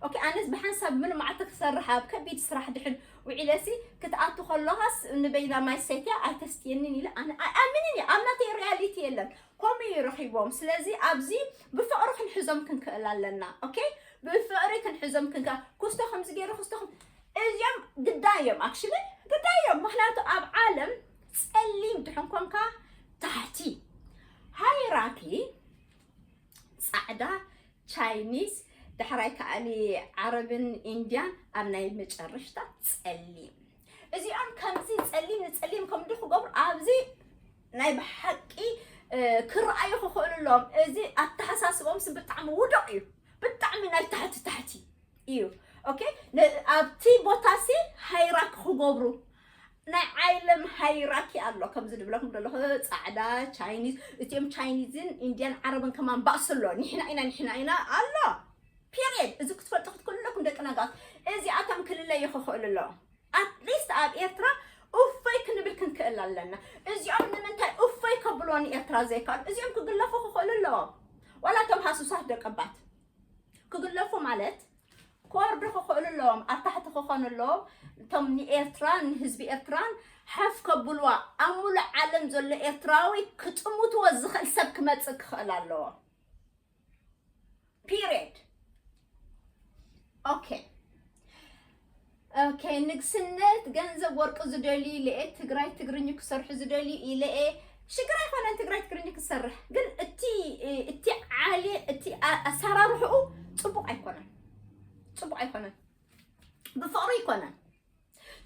ኦኬ፣ ኣነስ ብሓንሳብ ምሉእ መዓልቲ ክሰርሕ ኣብ ከቢድ ስራሕ ድሕን ውዒለሲ ክትኣቱ ከለኻስ ንበይና ማይ ሰትያ ኣይተስትየንን ኢለ ኣነ ኣይኣምንን እየ። ኣብ ናተይ ሪያሊቲ የለን። ከምኡ እዩ ረኺቦም። ስለዚ ኣብዚ ብፍቕሪ ክንሕዞም ክንክእል ኣለና። ኦኬ፣ ብፍቕሪ ክንሕዞም ክንክእል። ኩስቶ ከምዚ ገይሩ፣ ኩስቶ ከም-፣ እዚኦም ግዳይ እዮም፣ ኣክሽሊ ግዳይ እዮም። ምኽንያቱ ኣብ ዓለም ጸሊም ድሕን ኮንካ ታሕቲ ሃይራኪ ጻዕዳ፣ ቻይኒዝ፣ ዳሕራይ ከኣኒ ዓረብን ኢንድያን፣ ኣብ ናይ መጨረሽታ ጸሊም። እዚኦም ከምዚ ጸሊም ንጸሊም ከምዚ ክገብሩ ኣብዚ ናይ ብሓቂ፣ እ፣ ክረኣዩ ክኽእሉ ኣለዎም። እዚ ኣተሓሳስቦምሲ ብጣዕሚ ውዱቕ እዩ። ብጣዕሚ ናይ ታሕቲ ታሕቲ እዩ። ኦኬ፣ ነ-፣ ኣብቲ ቦታሲ ሃይራክ ክገብሩ ናይ ዓለም ሃይራኪ ኣሎ። ከምዚ ድብለኩም ዘለኹ ጻዕዳ፣ ቻይኒዝ፣ እቲኦም ቻይኒዝን ኢንድያን ዓረብን ከማን ባእሲ ኣሎ። ንሕና ኢና፣ ንሕና ኢና ኣሎ። ፒሪየድ። እዚ ክትፈልጡ ክትክእሉ ኣለኩም ደቂ ነጋት። እዚኣቶም ክልለዩ ክኽእሉ ኣለዎም። ኣትሊስት ኣብ ኤርትራ እፎይ ክንብል ክንክእል ኣለና። እዚኦም ንምንታይ እፎይ ከብልዎ ንኤርትራ ዘይከኣሉ? እዚኦም ክግለፉ ክኽእሉ ኣለዎም። ዋላ እቶም ሃሱሳት ደቀባት ክግለፉ ማለት ክወርዱ ክኽእሉ ኣለዎም፣ ኣብ ታሕቲ ክኾኑ ኣለዎም። እቶም ንኤርትራን ንህዝቢ ኤርትራን ሓፍ ከብልዋ፣ ኣብ ሙሉእ ዓለም ዘሎ ኤርትራዊ ክጥምትዎ ዝኽእል ሰብ ክመጽእ ክኽእል ኣለዎ። ፒሪየድ። ኦኬ። ኦኬ፣ ንግስነት ገንዘብ ወርቂ ዝደልዩ ኢለኤ፣ ትግራይ ትግርኝ ክሰርሑ ዝደልዩ ኢለኤ። ሽግር ኣይኮነን ትግራይ ትግርኝ ክሰርሕ፣ ግን እቲ፣ እቲ ዓሊ፣ እቲ ኣ-፣ ኣሰራርሕኡ ጽቡቕ ኣይኮነን። ጽቡቕ ኣይኮነን። ብፍቕሪ ኣይኮነን።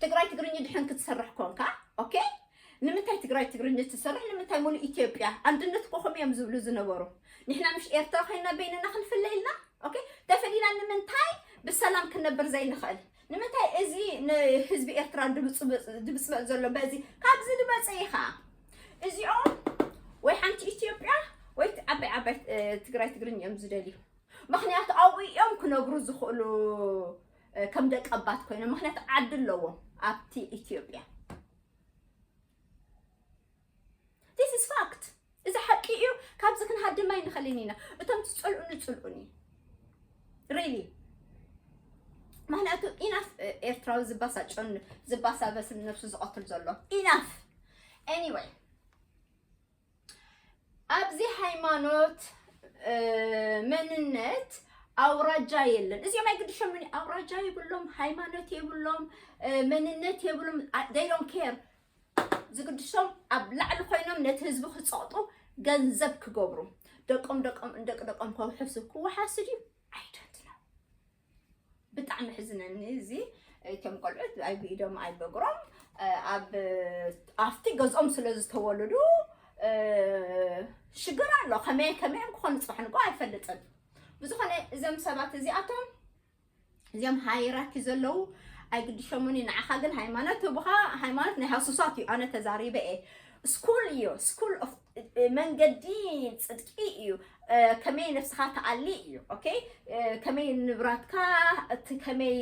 ትግራይ ትግርኝ ድሕን ክትሰርሕ ኮንካ፣ ኦኬ፣ ንምንታይ ትግራይ ትግርኛ ትሰርሕ? ንምንታይ ሙሉእ ኢትዮጵያ? ኣንድነት እኮ ከምኡ እዮም ዝብሉ ዝነበሩ። ንሕና ምሽ ኤርትራ ኮይና በይንና ክንፍለ ኢልና? ኦኬ፣ ተፈሊና ንምንታይ ብሰላም ክንነብር ዘይንኽእል? ንምንታይ እዚ ንህዝቢ ኤርትራ ድብጽብጽ ዘሎ በዚ? ካብዚ ድመጸ ኢኻ። እዚኦም ወይ ሓንቲ ኢትዮጵያ ወይ ዓባይ ዓባይ ትግራይ ትግርኛ እዮም ዝደልዩ። ምኽንያቱ ኣብኡ እዮም ክነብሩ ዝኽእሉ። ከም ደቀባት ኮይኖም፣ ምኽንያቱ ዓዲ ኣለዎም ኣብቲ ኢትዮጵያ። This is fact። እዚ ሓቂ እዩ። ካብዚ ክንሃድም ኣይንኽእልን ኢና። እቶም ትፅልኡኒ ፅልኡኒ። Really። ምኽንያቱ ኢናፍ ኤርትራዊ ዝባሳጨን ዝባሳበስን ነብሱ ዝቐትል ዘሎ ኢናፍ። Anyway፣ ኣብዚ ሃይማኖት መንነት ኣውራጃ የለን። እዚኦም ኣይግድሾምን። ኣውራጃ የብሎም፣ ሃይማኖት የብሎም፣ መንነት የብሎም። They don't care። ዝግድሾም ኣብ ላዕሊ ኮይኖም ነቲ ህዝቢ ክፀቕጡ፣ ገንዘብ ክገብሩ፣ ደቆም ደቆም ደቂ ደቆም ከውሕሱ ክወሓሱ ድዩ? I don't know። ብጣዕሚ ሕዝነኒ እዚ። እቶም ቆልዑት ኣይ ብኢዶም ኣይ በግሮም ኣብ ኣብቲ ገዝኦም ስለ ዝተወለዱ ሽግር ኣሎ። ከመይ ከመይም ክኾኑ ፅባሕ ንጎ ኣይፈልጥን። ብዝኾነ እዞም ሰባት እዚኣቶም እዚኦም ሃይራኪ ዘለዉ ኣይግድሾሙኒ። ንዓኻ ግን ሃይማኖት ህቡኻ። ሃይማኖት ናይ ሃሱሳት እዩ። ኣነ ተዛሪበ እየ። ስኩል እዩ። ስኩል መንገዲ ፅድቂ እዩ። ከመይ ነብስኻ ተኣሊ እዩ። ኦኬ፣ ከመይ ንብራትካ እቲ ከመይ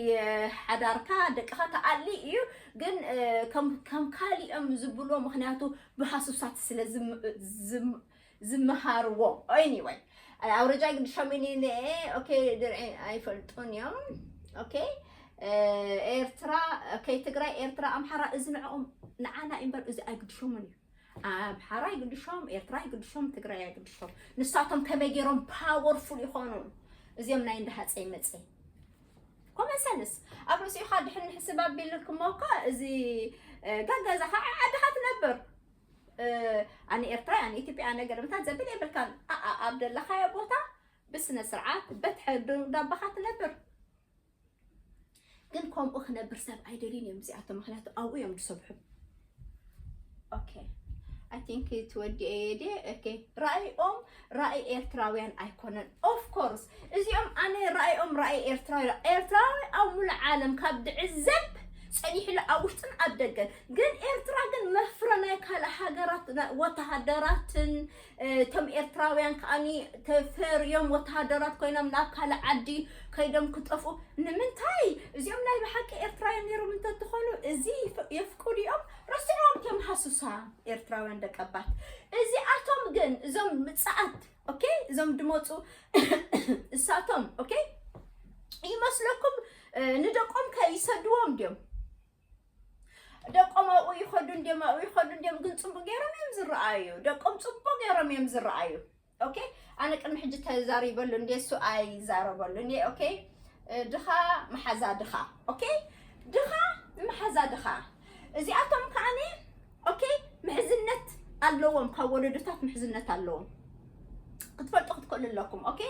ሓዳርካ ደቅኻ ተኣሊ እዩ። ግን ከም ካሊኦም ዝብሎ ምክንያቱ ብሃሱሳት ስለ ዝምሃርዎ። Anyway፣ ኣውረጃ ግድሾም ኒ ኦኬ፣ ድርዒ ኣይፈልጡን እዮም። ኦኬ፣ ኤርትራ ኦኬ፣ ትግራይ ኤርትራ ኣምሓራ እዚ ንዕኦም ንዓና እምበር እዚ ኣይግድሾምን እዩ። ኣምሓራ ይግድሾም፣ ኤርትራ ይግድሾም፣ ትግራይ ኣይግድሾም። ንሳቶም ከመይ ገይሮም ፓወርፉል ይኾኑ? እዚኦም ናይ እንዳ ሃፀይ መፀይ ኮመን ሰንስ ኣብ ርእሲኻ ድሕን ንሕስብ ኣቢልክሞ እኮ እዚ ጋጋዛ ከዓ ዓድኻ ትነብር። ኣነ ኤርትራ ኣነ ኢትዮጵያ ኣነ ገለመታት ዘብል የብልካን። ኣብ ደለኻዮ ቦታ ብስነ ስርዓት በትሐ ዳባኻ ትነብር። ግን ከምኡ ክነብር ሰብ ኣይደልዩን እዮም እዚኣቶም፣ ምክንያቱ ኣብኡ እዮም ዝሰብሑ። ኦኬ፣ I think ትወዲ ኤዲ። ኦኬ፣ ራእይኦም ራእይ ኤርትራውያን ኣይኮነን። Of course እዚኦም ኣነ ራእይኦም ራእይ ኤርትራዊ ኤርትራዊ ኣብ ሙሉእ ዓለም ካብ ድዕዘብ ጸኒሕሉ ኣብ ውሽጥን ኣብ ደገን። ግን ኤርትራ ግን መፍረ ናይ ካልእ ሃገራት ወተሃደራትን እቶም ኤርትራውያን ከኣኒ ተፈርዮም ወተሃደራት ኮይኖም ናብ ካልእ ዓዲ ከይዶም ክጠፍኡ ንምንታይ? እዚኦም ናይ ብሓቂ ኤርትራውያን ነይሮም እንተትኾኑ እዚ የፍቅዱ እዮም። ረስዕዎም እቶም ሃሱሳ ኤርትራውያን ደቀባት። እዚኣቶም ግን እዞም ምጽኣት ኦኬ፣ እዞም ድመፁ እሳቶም ኦኬ ይመስለኩም ንደቆም ከይሰድዎም ድዮም? ደቆም ኣብኡ ይኸዱ እንድዮም ኣብኡ ይኸዱ እንድዮም፣ ግን ፅቡቅ ገይሮም እዮም ዝረኣዩ። ደቆም ፅቡቅ ገይሮም እዮም ዝረኣዩ። ኦኬ፣ ኣነ ቅድሚ ሕጂ ተዛሪበሉ እንዴ እሱ ኣይዛረበሉ እንዴ። ኦኬ፣ ድኻ መሓዛ ድኻ። ኦኬ፣ ድኻ መሓዛ ድኻ። እዚኣቶም ከዓኒ ኦኬ ምሕዝነት ኣለዎም፣ ካብ ወለዶታት ምሕዝነት ኣለዎም። ክትፈልጡ ክትክእሉ ኣለኩም። ኦኬ፣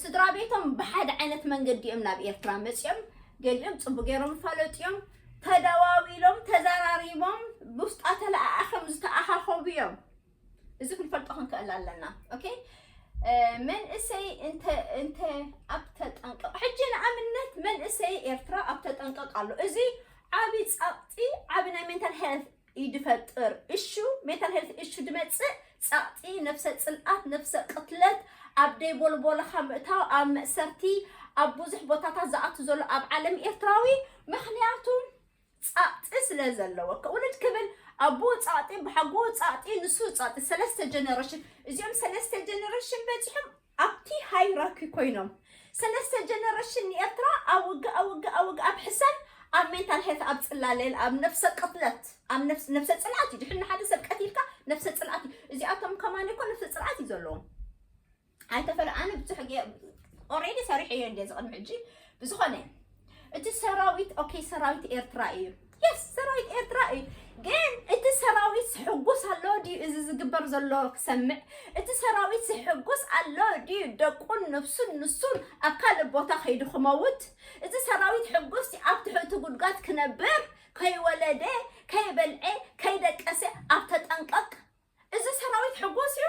ስድራ ቤቶም ብሓደ ዓይነት መንገዲ እዮም ናብ ኤርትራ መፂኦም። ገሊኦም ፅቡቅ ገይሮም ይፋለጡ እዮም። ተደዋዊሎም ተዘራሪቦም ብውስጣ ተለኣኣኸም ዝተኣኻኸቡ እዮም። እዚ ክንፈልጦ ክንክእል ኣለና። ኦኬ፣ መንእሰይ እንተ እንተ ኣብ ተጠንቀቕ ሕጂ ንኣብነት መንእሰይ ኤርትራ ኣብ ተጠንቀቕ ኣሎ። እዚ ዓቢ ጸቕጢ ዓቢ ናይ ሜንታል ሄልት እዩ ድፈጥር። እሹ ሜንታል ሄልት እሹ ድመጽእ ጸቕጢ፣ ነፍሰ ጽልኣት፣ ነፍሰ ቅትለት፣ ኣብ ደይ ቦልቦለኻ ምእታው፣ ኣብ መእሰርቲ፣ ኣብ ብዙሕ ቦታታት ዝኣቱ ዘሎ ኣብ ዓለም ኤርትራዊ ምኽንያቱ ጻዕጢ ስለ ዘለዎ፣ ከውልድ ክብል ኣቦ ጻዕጢ፣ ብሓጎ ጻዕጢ፣ ንሱ ጻዕጢ፣ ሰለስተ ጀነሬሽን። እዚኦም ሰለስተ ጀነሬሽን በጺሖም ኣብቲ ሃይራኪ ኮይኖም ሰለስተ ጀነሬሽን ንኤርትራ ኣብ ውግእ፣ ኣብ ውግእ፣ ኣብ ውግእ፣ ኣብ ሕሰም፣ ኣብ ሜንታል ሄልት፣ ኣብ ጽላለል፣ ኣብ ነፍሰ ቅትለት፣ ኣብ ነፍስ ነፍሰ ጽልኣት እዩ። ድሕሪ ንሓደ ሰብ ቀቲልካ ነፍሰ ጽልኣት እዩ። እዚኣቶም ከማን እኮ ነፍሰ ጽልኣት እዩ ዘለዎም። ኣይተፈለ ኣነ ብዙሕ ኦሬዲ ሰሪሐዮ እንደ ዝቕድሚ ሕጂ ብዝኾነ እቲ ሰራዊት ኦኬ ሰራዊት ኤርትራ እዩ። የስ ሰራዊት ኤርትራ እዩ። ግን እቲ ሰራዊት ሕጉስ ኣሎ ድዩ እዚ ዝግበር ዘሎ ክሰምዕ? እቲ ሰራዊት ሕጉስ ኣሎ ድዩ ደቁን ነፍሱን ንሱን ኣብ ካልእ ቦታ ከይዱ ክመውት? እቲ ሰራዊት ሕጉስ ኣብ ትሕቲ ጉድጓድ ክነብር ከይወለደ ከይበልዐ ከይደቀሰ ኣብ ተጠንቀቕ። እዚ ሰራዊት ሕጉስ እዩ።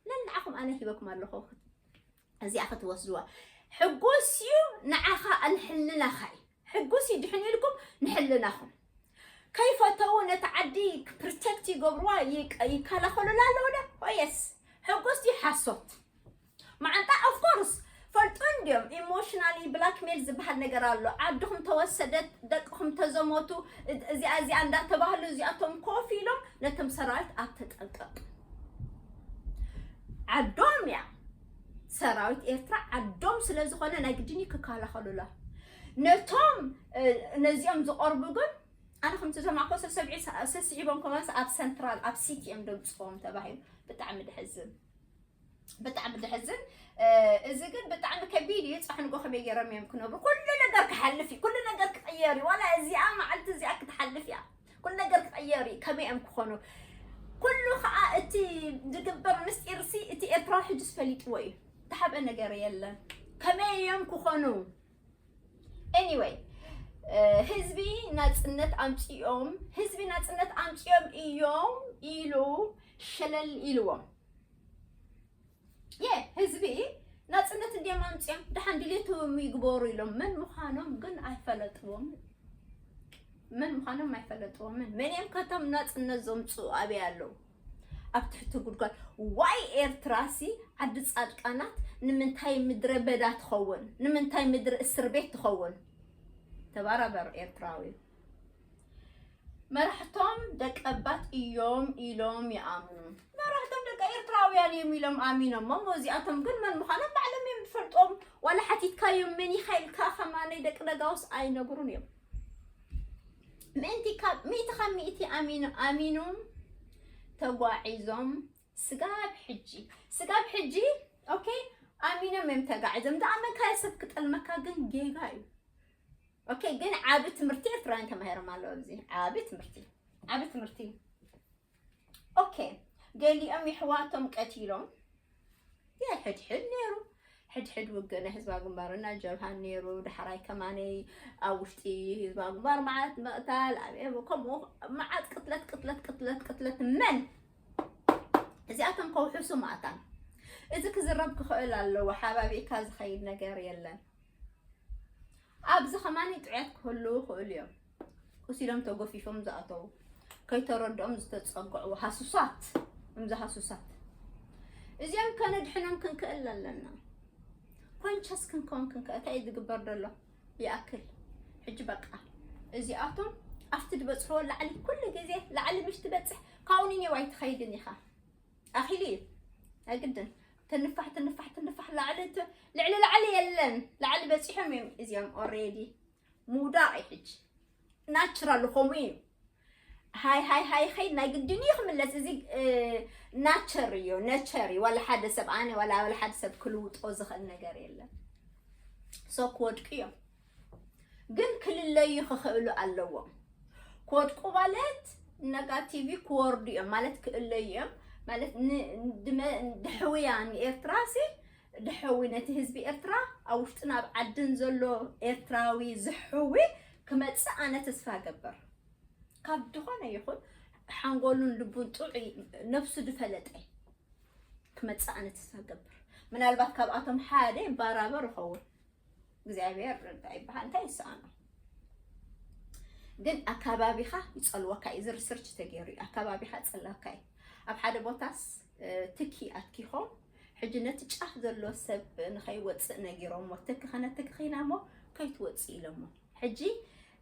ነንዓኹም ኣነ ሂበኩም ኣለኹ፣ እዚኣ ክትወስድዋ። ሕጉስ እዩ ንዓኻ፣ ንሕልናኻ እዩ። ሕጉስ እዩ ድሕን ኢልኩም ንሕልናኹም። ከይፈተው ነቲ ዓዲ ፕሮቴክት ይገብርዋ፣ ይቀ- ይከላኸሉላ ኣለዉ ዶ? ኦ የስ። ሕጉስ እዩ ሓሶት። መዓንጣ ኦፍ ኮርስ ፈልጡ እንዲዮም። ኢሞሽናሊ ብላክሜል ዝበሃል ነገር ኣሎ። ዓድኹም ተወሰደት፣ ደቅኹም ተዘሞቱ፣ እ- እዚኣ እዚኣ እንዳተባህሉ እዚኣቶም ኮፍ ኢሎም ነቶም ሰራዊት ኣብ ተጠንቀቕ። ዓዶም እያ። ሰራዊት ኤርትራ ዓዶም ስለ ዝኾነ ናይ ግድን እዩ ክከላኸሉላ። ነቶም እ፣ ነዚኦም ዝቐርቡ ግን ኣነ ከምቲ ዝሰማዕኮ ሰሰብዒ ሰስዒቦም ከማንስ ኣብ ሰንትራል ኣብ ሲቲ እዮም ደምፅፎም ተባሂሉ። ብጣዕሚ ድሕዝን፣ ብጣዕሚ ድሕዝን። እ፣ እዚ ግን ብጣዕሚ ከቢድ እዩ። ፃሕ ንጎ ከመይ ገይሮም እዮም ክነብሩ? ኩሉ ነገር ክሓልፍ እዩ፣ ኩሉ ነገር ክቕየር እዩ። ዋላ እዚኣ መዓልቲ እዚኣ ክትሓልፍ እያ፣ ኩሉ ነገር ክቕየር እዩ። ከመይ እዮም ክኾኑ? ኩሉ ከዓ እቲ ዝግበር ምስጢር ሲ እቲ ኤርትራዊ ሕጅስ ፈሊጥዎ እዩ። ተሓብአ ነገር የለን። ከመይ እዮም ክኾኑ? ኤኒወይ፣ ህዝቢ ናጽነት ኣምጺኦም፣ ህዝቢ ናጽነት ኣምጺኦም እዮም ኢሉ ሸለል ኢልዎም። የ ህዝቢ ናጽነት እንዲዮም ኣምጺኦም፣ ደሓን ድሌቶም ይግበሩ ኢሎም። መን ምዃኖም ግን ኣይፈለጥዎምን። መን ምዃኖም ኣይፈለጥዎምን። መን እዮም ከቶም ናጽነት ዘምጽኡ? ኣበይ ኣለዉ? ኣብ ትሕቲ ጉድጓድ። ዋይ ኤርትራሲ ዓዲ ጻድቃናት ንምንታይ ምድረ በዳ ትኸውን? ንምንታይ ምድሪ እስር ቤት ትኸውን? ተባራበር ኤርትራዊ። መራሕቶም ደቀባት እዮም ኢሎም ይኣምኑ። መራሕቶም ደቂ ኤርትራውያን እዮም ኢሎም ኣሚኖም። እሞ እዚኣቶም ግን መን ምዃኖም ባዕሎም እዮም ዝፈልጦም። ዋላ ሓቲትካዮም መን ኢኻ ኢልካ ከማነይ ደቂ ደጋውስ ኣይነግሩን እዮም። ምእንቲ ካብ ሚእቲ ካብ ሚእቲ ኣሚኑ ኣሚኑ ተጓዒዞም ስጋብ ሕጂ፣ ስጋብ ሕጂ፣ ኦኬ፣ ኣሚኖም እዮም ተጋዒዞም። ዝኣመንካዮ ሰብ ክጠልመካ ግን ጌጋ እዩ። ኦኬ፣ ግን ዓቢ ትምህርቲ ኤርትራውያን ተማሂሮም ኣለዉ። ኣብዚ ዓቢ ትምህርቲ፣ ዓቢ ትምህርቲ። ኦኬ፣ ገሊኦም የሕዋቶም ቀቲሎም። የ ሕድሕድ ነይሩ። ሕድሕድ ውግእ ናይ ህዝባዊ ግንባርና ጀብሃን ነይሩ። ዳሕራይ ከማነይ ኣብ ውሽጢ ህዝባዊ ግንባር መዓት ምቕታል፣ ኣብ ኤብ-፣ ከምኡ መዓት ቅትለት፣ ቅትለት፣ ቅትለት፣ ቅትለት። መን እዚኣቶም ከውሕሱ ማእታን። እዚ ክዝረብ ክኽእል ኣለዎ። ሓባቢእካ ዝኸይድ ነገር የለን። ኣብዚ ከማኒ ጥዑያት ክህልዉ ይኽእሉ እዮም። ቁሲሎም ተጎፊፎም ዝኣተዉ፣ ከይተረድኦም ዝተጸግዑ ሃሱሳት፣ እምዚ ሃሱሳት። እዚኦም ከነድሕኖም ክንክእል ኣለና። ኮንሸስ ክንከውን ክንክእል፣ እንታይ እዩ ዝግበር ዘሎ? ይኣክል። ሕጂ በቃ። እዚኣቶም ኣብቲ ዝበጽሕዎ ላዕሊ፣ ኩሉ ግዜ ላዕሊ ምሽ ትበጽሕ፣ ካብኡ ንኔው ኣይትኸይድን ኢኻ። ኣኺሉ እዩ። ኣይግድን። ትንፋሕ፣ ትንፋሕ፣ ትንፋሕ፣ ላዕሊ ት-፣ ልዕሊ ላዕሊ የለን። ላዕሊ በጺሖም እዮም እዚኦም ኦሬዲ። ምውዳቕ እዩ ሕጂ። ናቹራል ከምኡ እዩ። ሃይ፣ ሃይ፣ ሃይ፣ ኸይድ ናይ ግድን እዩ ክምለስ። እዚ፣ እ፣ ናቸር እዩ፣ ነቸር እዩ። ዋላ ሓደ ሰብ፣ ኣነ ዋላ፣ ዋላ ሓደ ሰብ ክልውጦ ዝኽእል ነገር የለን። ሶ ክወድቁ እዮም። ግን ክልለዩ ክኽእሉ ኣለዎም። ክወድቁ ማለት ነጋቲቭ ክወርዱ እዮም ማለት ክእለዩ እዮም ማለት ን-፣ ድመ-፣ ድሕውያ ንኤርትራ ሲ ድሕዊ ነቲ ህዝቢ ኤርትራ ኣብ ውሽጥን ኣብ ዓድን ዘሎ ኤርትራዊ ዝሕዊ ክመጽእ ኣነ ተስፋ እገብር። ካብ ዝኾነ ይኹን ሓንጎሉን ልቡን ጥዑይ ነብሱ ዝፈለጠ ክመጽእ ኣነ ተስፋ እገብር። ምናልባት ካብኣቶም ሓደ ባራበር ይኸውን። እግዚኣብሔር እንታይ ይበሃል? እንታይ ይሰኣኖ? ግን ኣካባቢኻ ይጸልወካ እዩ። እዚ ሪሰርች ተገይሩ እዩ። ኣካባቢኻ ይጸልወካ እዩ። ኣብ ሓደ ቦታስ፣ እ፣ ትኪ ኣትኪኾም፣ ሕጂ ነቲ ጫፍ ዘሎ ሰብ ንኸይወጽእ ነጊሮሞ፣ ትኪ ከነትኪ ኺና እሞ ከይትወጽእ ኢሎሞ። ሕጂ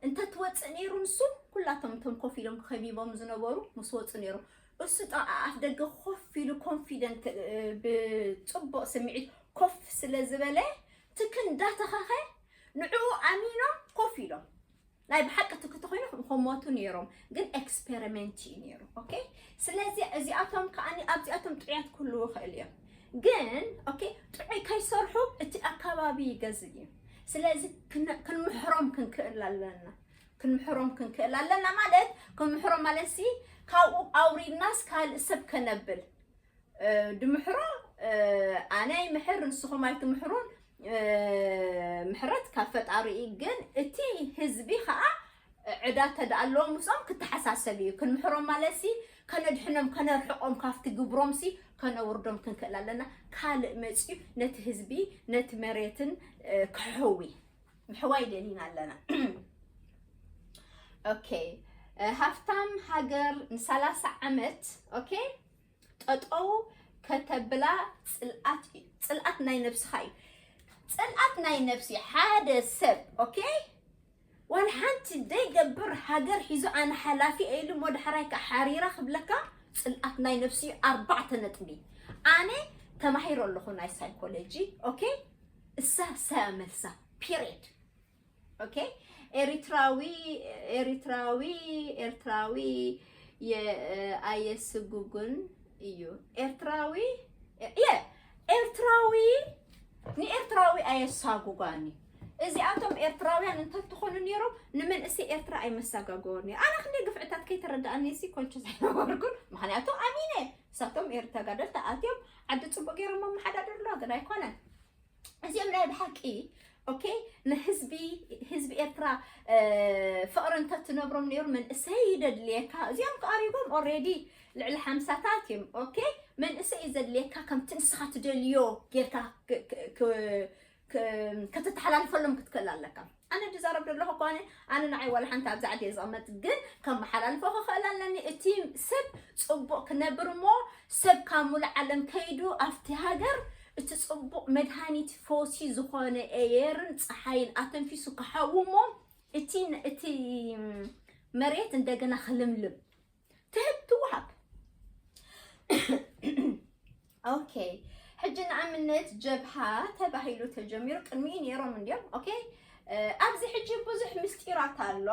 እንተትወጽእ ነይሩ ንሱ፣ ኩላቶም እቶም ኮፍ ኢሎም ከቢቦም ዝነበሩ ምስ ወጹ ነይሩ። እሱ ጥቓ ኣፍ ደገ ኮፍ ኢሉ ኮንፊደንት፣ እ፣ ብጽቡቕ ስምዒት ኮፍ ስለ ዝበለ፣ ትኪ እንዳተኸኸ ንዕኡ ኣሚኖም ኮፍ ኢሎም። ናይ ብሓቂ ትኪ ተኾይኑ ክሞቱ ነይሮም፣ ግን ኤክስፐሪመንት እዩ ነይሩ። ኦኬ፣ ስለዚ እዚኣቶም ከኣ ኣብዚኣቶም ጥዑያት ክህልዉ ይኽእል እዮም፣ ግን ኦኬ፣ ጥዑይ ከይሰርሑ እቲ ኣካባቢ ይገዝእ እዩ። ስለዚ ክን-፣ ክንምሕሮም ክንክእል ኣለና። ክንምሕሮም ክንክእል ኣለና ማለት፣ ክንምሕሮም ማለት ሲ ካብኡ ኣውሪድናስ ካልእ ሰብ ከነብል፣ እ፣ ድምሕሮ፣ እ፣ ኣነ ይምሕር፣ ንስኹም ኣይትምሕሩን፣ እ፣ ምሕረት ካብ ፈጣሪ እዩ። ግን እቲ ህዝቢ ከዓ ዕዳ ተደኣ ኣለዎ ምስኦም ክተሓሳሰብ እዩ። ክንምሕሮም ማለት ሲ ከነድሕኖም ከነርሕቆም ካብቲ ግብሮም ሲ ከነውርዶም ክንክእል ኣለና። ካልእ መፅዩ ነቲ ህዝቢ ነቲ መሬትን እ፣ ክሕዊ ምሕዋይ ደሊና ኣለና። ኦኬ፣ እ፣ ሃፍታም ሃገር ንሰላሳ ዓመት፣ ኦኬ፣ ጠጠው ከተብላ ፅልኣት እዩ። ፅልኣት ናይ ነብስኻ እዩ። ፅልኣት ናይ ነብሲ ሓደ ሰብ፣ ኦኬ፣ ዋላ ሓንቲ ደይገብር ሃገር ሒዙ ኣነ ሓላፊ ኢሉ እሞ ዳሕራይ ከዓ ሓሪራ ክብለካ ፅልኣት ናይ ነብሲ እዩ። ኣርባዕተ ነጥቢ። ኣነ ተማሂሮ ኣለኹ ናይ ሳይኮሎጂ፣ ኦኬ፣ እሳ እሳ እያ መልሳ። ፒሪድ። ኦኬ፣ ኤሪትራዊ ኤሪትራዊ ኤርትራዊ የ-፣ ኣየስጉጉን እዩ። ኤርትራዊ የ-፣ ኤርትራዊ ንኤርትራዊ ኣየሳጉጓን እዩ። እዚኣቶም ኤርትራውያን እንተትኾኑ ነይሮም ንመንእሰይ ኤርትራ ኣይመሳጋገወን እዩ። ኣነ ክንደይ ግፍዕታት ከይተረዳእኒ ሲ ኮንቸስ ኣይነበርኩን። ምኽንያቱ ኣሚነ እሳቶም ኤር-፣ ተጋደልቲ ኣትዮም ዓዲ ጽቡቅ ገይሮም ኣመሓዳደርዋ፣ ግን ኣይኮነን። እዚኦም ናይ ብሓቂ ኦኬ፣ ንህዝቢ ህዝቢ ኤርትራ እ፣ ፍቕሪ እንተትነብሮም ነይሩ መንእሰይ ደድልየካ። እዚኦም ክኣሪጎም ኦሬዲ ልዕሊ ሓምሳታት እዮም። ኦኬ፣ መንእሰይ እዩ ዘድልየካ፣ ከምቲ ንስኻ ትደልዮ ጌርካ ክ-፣ ክ-፣ ክ-፣ ክ-፣ ከተተሓላልፈሎም ክትክእል ኣለካ። ኣነ ዝዛረብ ዘለኹ እኮ ኣነ፣ ኣነ ንዓይ ዋላ ሓንቲ ኣብዚ ዓዲ እየ ዝቕመጥ፣ ግን ከመሓላልፎ ክኽእል ኣለኒ። እቲ ሰብ ጽቡቕ ክነብር እሞ ሰብ ካብ ሙሉእ ዓለም ከይዱ ኣብቲ ሃገር እቲ ጽቡቕ መድሃኒት ፈውሲ ዝኾነ ኣየርን ጸሓይን ኣተንፊሱ ክሓዊ እሞ እቲ፣ እቲ መሬት እንደገና ክልምልም ትህብ ትወሃብ። ኦኬ፣ ሕጂ ንኣብነት ጀብሃ ተባሂሉ ተጀሚሩ፣ ቅድሚኡ ነይሮም እንድዮም። ኦኬ፣ እ፣ ኣብዚ ሕጂ ብዙሕ ምስጢራት ኣሎ፣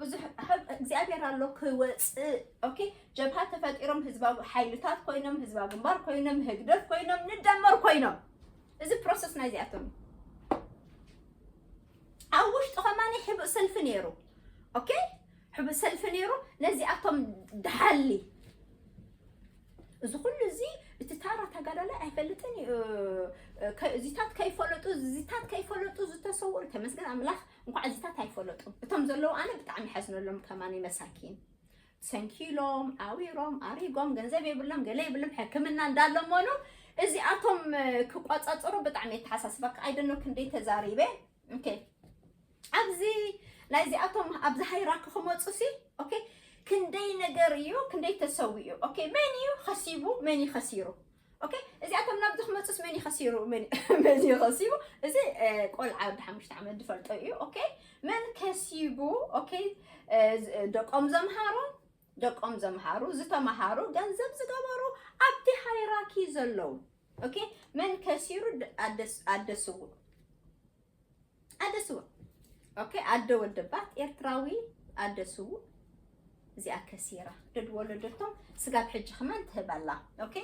ብዙሕ ሰብ እግዚኣብሔር ኣሎ ክወፅእ። ኦኬ፣ ጀብሃ ተፈጢሮም ህዝባዊ ሓይልታት ኮይኖም፣ ህዝባዊ ግንባር ኮይኖም፣ ህግደፍ ኮይኖም፣ ንደመር ኮይኖም። እዚ ፕሮሰስ ናይዚኣቶም እዩ። ኣብ ውሽጡ ከማኒ ሕብእ ሰልፊ ነይሩ። ኦኬ፣ ሕብእ ሰልፊ ነይሩ። ነዚኣቶም ድሓሊ እዚ ኩሉ እዚ እቲ ታራ ተጋዳላይ ኣይፈልጥን እዩ። እ፣ ከ-፣ እዚታት ከይፈለጡ፣ እዚታት ከይፈለጡ ዝተሰውኡ፣ ተመስገን ኣምላኽ፣ እንኳዕ እዚታት ኣይፈለጡ። እቶም ዘለዉ ኣነ ብጣዕሚ ይሓዝነሎም ከማኒ መሳኪን። ሰንኪሎም፣ ዓዊሮም፣ ኣሪጎም፣ ገንዘብ የብሎም፣ ገለ የብሎም፣ ሕክምና እንዳለመኑ እዚኣቶም፣ እ፣ ክቆጻጸሩ ብጣዕሚ የተሓሳስበካ። ኣይደኖ ክንደይ ተዛሪበ። ኦኬ። ኣብዚ ናይዚኣቶም ኣብዚ ሃይራርኪ ክመጹ ሲ፣ ኦኬ፣ ክንደይ ነገር እዩ፣ ክንደይ ተሰዊኡ። ኦኬ፣ መን እዩ ከሲቡ፣ መን እዩ ከሲሩ? ኦኬ፣ እዚኣቶም ናብዚ ክመጹስ መን እዩ ከሲሩ፣ መን፣ መን እዩ ከሲቡ? እዚ፣ እ፣ ቆልዓ ወዲ ሓሙሽተ ዓመት ዝፈልጦ እዩ። ኦኬ፣ መን ከሲቡ? ኦኬ፣ እ፣ ዝ-፣ ደቆም ዘምሃሩ፣ ደቆም ዘምሃሩ፣ ዝተምሃሩ፣ ገንዘብ ዝገበሩ፣ ኣብቲ ሃይራርኪ ዘለዉ። ኦኬ፣ መን ከሲሩ? ድ-፣ ኣደስ-፣ ኣደ ስውእ። ኣደ ስውእ። ኦኬ፣ ኣደ ወደባት ኤርትራዊ ኣደ ስውእ እዚኣ ከሲራ። ደድ ወለደቶም ስጋብ ሕጂ ከማን ትህብ ኣላ። ኦኬ፣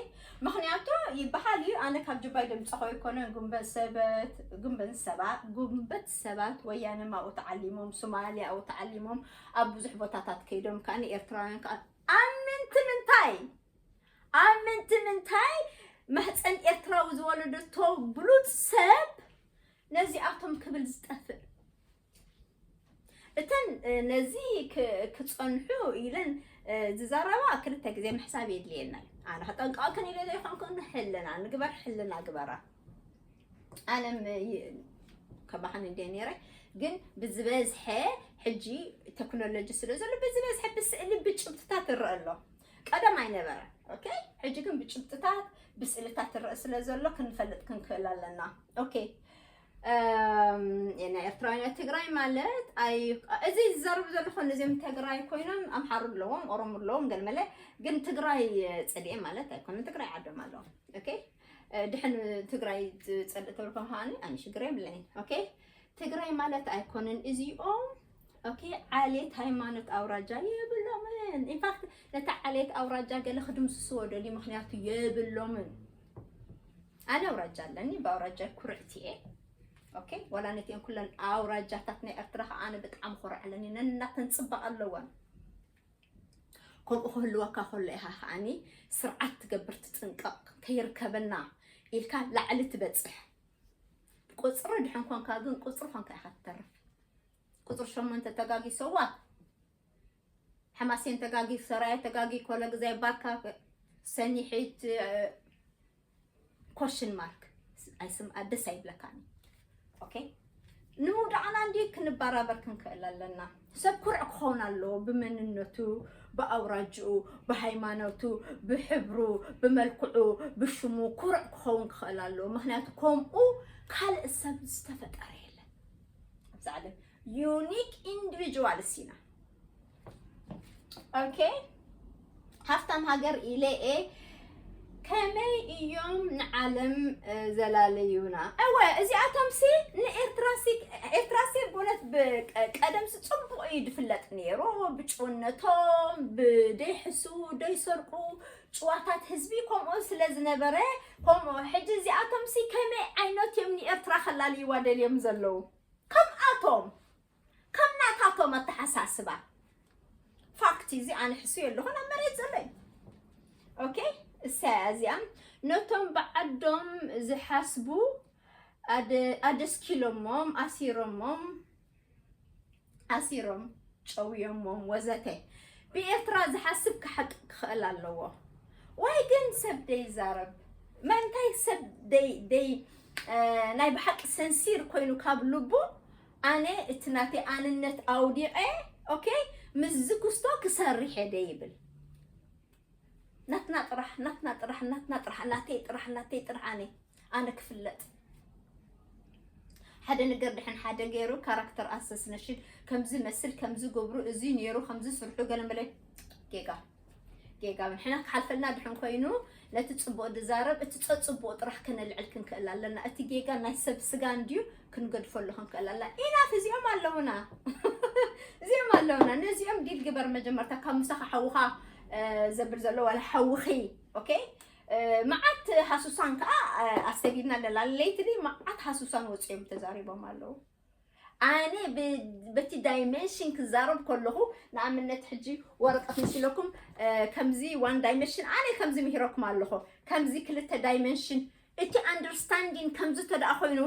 ምኽንያቱ ይበሃል እዩ፣ ኣነ ካብ ጅባይ ደምጸኾ ኣይኮነን፣ ጉንበት ሰበት፣ ጉንበት ሰባት፣ ጉንበት ሰባት ወያነ ኣብኡ ተዓሊሞም፣ ሶማልያ ኣብኡ ተዓሊሞም፣ ኣብ ብዙሕ ቦታታት ከይዶም ከኣ ንኤርትራውያን ከኣ ኣብ ምንቲ ምንታይ፣ ኣብ ምንቲ ምንታይ ማህፀን ኤርትራዊ ዝወለደቶ ብሉፅ ሰብ ነዚኣቶም ክብል ዝጠፍእ። እተን፣ እ፣ ነዚ ክ-፣ ክጸንሑ ኢለን፣ እ፣ ዝዛረባ ክልተ ግዜ ምሕሳብ የድልየና እዩ። ኣነ ከጠንቅቐክን ኢለ ዘይኮንኩ፣ ሕልና ንግበር፣ ሕልና ግበራ። ኣለም ይ-፣ ከማኽን እንደ ነይረ፣ ግን ብዝበዝሐ ሕጂ ቴክኖሎጂ ስለ ዘሎ ብዝበዝሐ ብስእሊ ብጭብጥታት ይረአ ኣሎ። ቀደም ኣይነበረ። ኦኬ፣ ሕጂ ግን ብጭብጥታት ብስእልታት ትረአ ስለ ዘሎ ክንፈልጥ ክንክእል ኣለና። ኦኬ፣ እም፣ ናይ ኤርትራውያን ትግራይ ማለት ኣይ-፣ እዚ ዝዛረቡ ዘለኹ ነዚኦም ትግራይ ኮይኖም ኣምሓሩ ኣለዎም፣ ኦሮሞ ኣለዎም፣ ገለመለ፣ ግን ትግራይ ጸሊኤ ማለት ኣይኮነን። ትግራይ ዓዶም ኣለዎም። ኦኬ፣ እ፣ ድሕን ትግራይ ትጸልእ ተብልኩም ከዓኒ ኣነ ሽግር የብለይን። ኦኬ፣ ትግራይ ማለት ኣይኮነን እዚኦም። ኦኬ፣ ዓሌት ሃይማኖት ኣውራጃ የብሎምን። ኢንፋክት ነታ ዓሌት ኣውራጃ ገለ ክድምስስዎ ደልዩ፣ ምኽንያቱ የብሎምን። ኣነ ኣውራጃ ኣለኒ፣ ብኣውራጃ ኩርዕቲ እየ። ኦኬ፣ ዋላ ነቲአን ኩለን ኣውራጃታት ናይ ኤርትራ ከዓ ኣነ ብጣዕሚ ኮርዕ ኣለኒ፣ ነናተን ጽባቐ ኣለወን። ከምኡ ክህልወካ ከሎ ኢኻ ከዓኒ ስርዓት ትገብር፣ ትጥንቀቕ፣ ከይርከበና ኢልካ ላዕሊ ትበጽሕ። ቁፅሪ ድሕን ኮንካ ግን ቁፅሪ ኮንካ ኢኻ ትተርፍ። ቁፅሪ ሸሞንተ ተጋጊ ሰዋት፣ ሓማሴን ተጋጊ፣ ሰራየ ተጋጊ፣ ኮለግዛይ ባርካ፣ ሰኒሒት፣ ኮሽን ማርክ ኣይስም ኣደስ ኣይብለካኒ። ኦኬ፣ ንምውዳቕና እንዲ ክንበራበር ክንክእል ኣለና። ሰብ ኩርዕ ክኸውን ኣለዎ፣ ብመንነቱ፣ ብኣውራጅኡ፣ ብሃይማኖቱ፣ ብሕብሩ፣ ብመልክዑ፣ ብሽሙ ኩርዕ ክኸውን ክኽእል ኣለዎ። ምክንያቱ ከምኡ ካልእ ሰብ ዝተፈጠረ የለን ኣብዚ ዓለም። ዩኒክ ኢንዲቪጁዋልስ ኢና። ኦኬ፣ ሃፍታም ሃገር ኢለ እየ። ከመይ እዮም ንዓለም እ፣ ዘላለዩና? እወ፣ እዚኣቶም ሲ ንኤርትራ ሲ ኤርትራ ሲ ብእውነት ብቀደም ሲ ጽቡቕ እዩ ዝፍለጥ ነይሩ፣ ብጭውነቶም፣ ብደይሕሱ ደይሰርቁ ጭዋታት ህዝቢ ከምኡ ስለ ዝነበረ፣ ከምኡ ሕጂ እዚኣቶም ሲ ከመይ ዓይነት እዮም ንኤርትራ ከላልይዋ ደልዮም ዘለዉ? ከምኣቶም ከም ናታቶም ኣተሓሳስባ። ፋክት እዚ ኣነ ሕስዮ ኣለኹ ናብ መሬት ዘሎ እዩ። ኦኬ፣ እሳያ እዚኣ ነቶም ብዓዶም ዝሓስቡ ኣደ- ኣደስኪሎሞም ኣሲሮሞም ኣሲሮም ጨውዮሞም ወዘተ። ብኤርትራ ዝሓስብ ክሓቅ ክኽእል ኣለዎ ወይ ግን ሰብ ደይዛረብ መንታይ ሰብ ደይ ደይ እ፣ ናይ ብሓቂ ሰንሲር ኮይኑ ካብ ልቡ ኣነ እቲ ናተይ ኣንነት ኣውዲቐ ኦኬ ምስዚ ክስቶ ክሰርሕ እየ ደይብል ናትና ጥራሕ ናትና ጥራሕ ናትና ጥራሕ ናተይ ጥራሕ ናተይ ጥራሕ ኣነ ኣነ ክፍለጥ ሓደ ነገር ድሕን ሓደ ገይሩ ካራክተር ኣሰስነሽን ከምዚ መስል ከምዚ ገብሩ እዚ ነይሩ ከምዚ ስርሑ ገለመለ ጌጋ ጌጋ ንሕና ክሓልፈልና ድሕን ኮይኑ ነቲ ጽቡቕ ድዛረብ እቲ ጸጽቡቕ ጥራሕ ከነልዕል ክንክእል ኣለና እቲ ጌጋ ናይ ሰብ ስጋ እንድዩ ክንገድፈሉ ክንክእል ኣለና ኢናፍ እዚኦም ኣለውና እዚኦም ኣለውና ነዚኦም ዲል ግበር መጀመርታ ካብ ምሳኻ ሓውኻ እ፣ ዘብል ዘሎ ዋላ ሓውኺ ኦኬ እ፣ መዓት ሃሱሳን ከዓ እ፣ ኣሰቢድና ኣለና ለይትሊ መዓት ሃሱሳን ወፂኦም ተዛሪቦም ኣለዉ ኣነ ብ- በቲ ዳይሜንሽን ክዛረብ ከለኹ ንኣብነት ሕጂ ወረቀት መሲለኩም እ፣ ከምዚ ዋን ዳይሜንሽን ኣነ ከምዚ ምሂረኩም ኣለኹ ከምዚ ክልተ ዳይሜንሽን እቲ ኣንደርስታንዲን ከምዚ ተደኣ ኮይኑ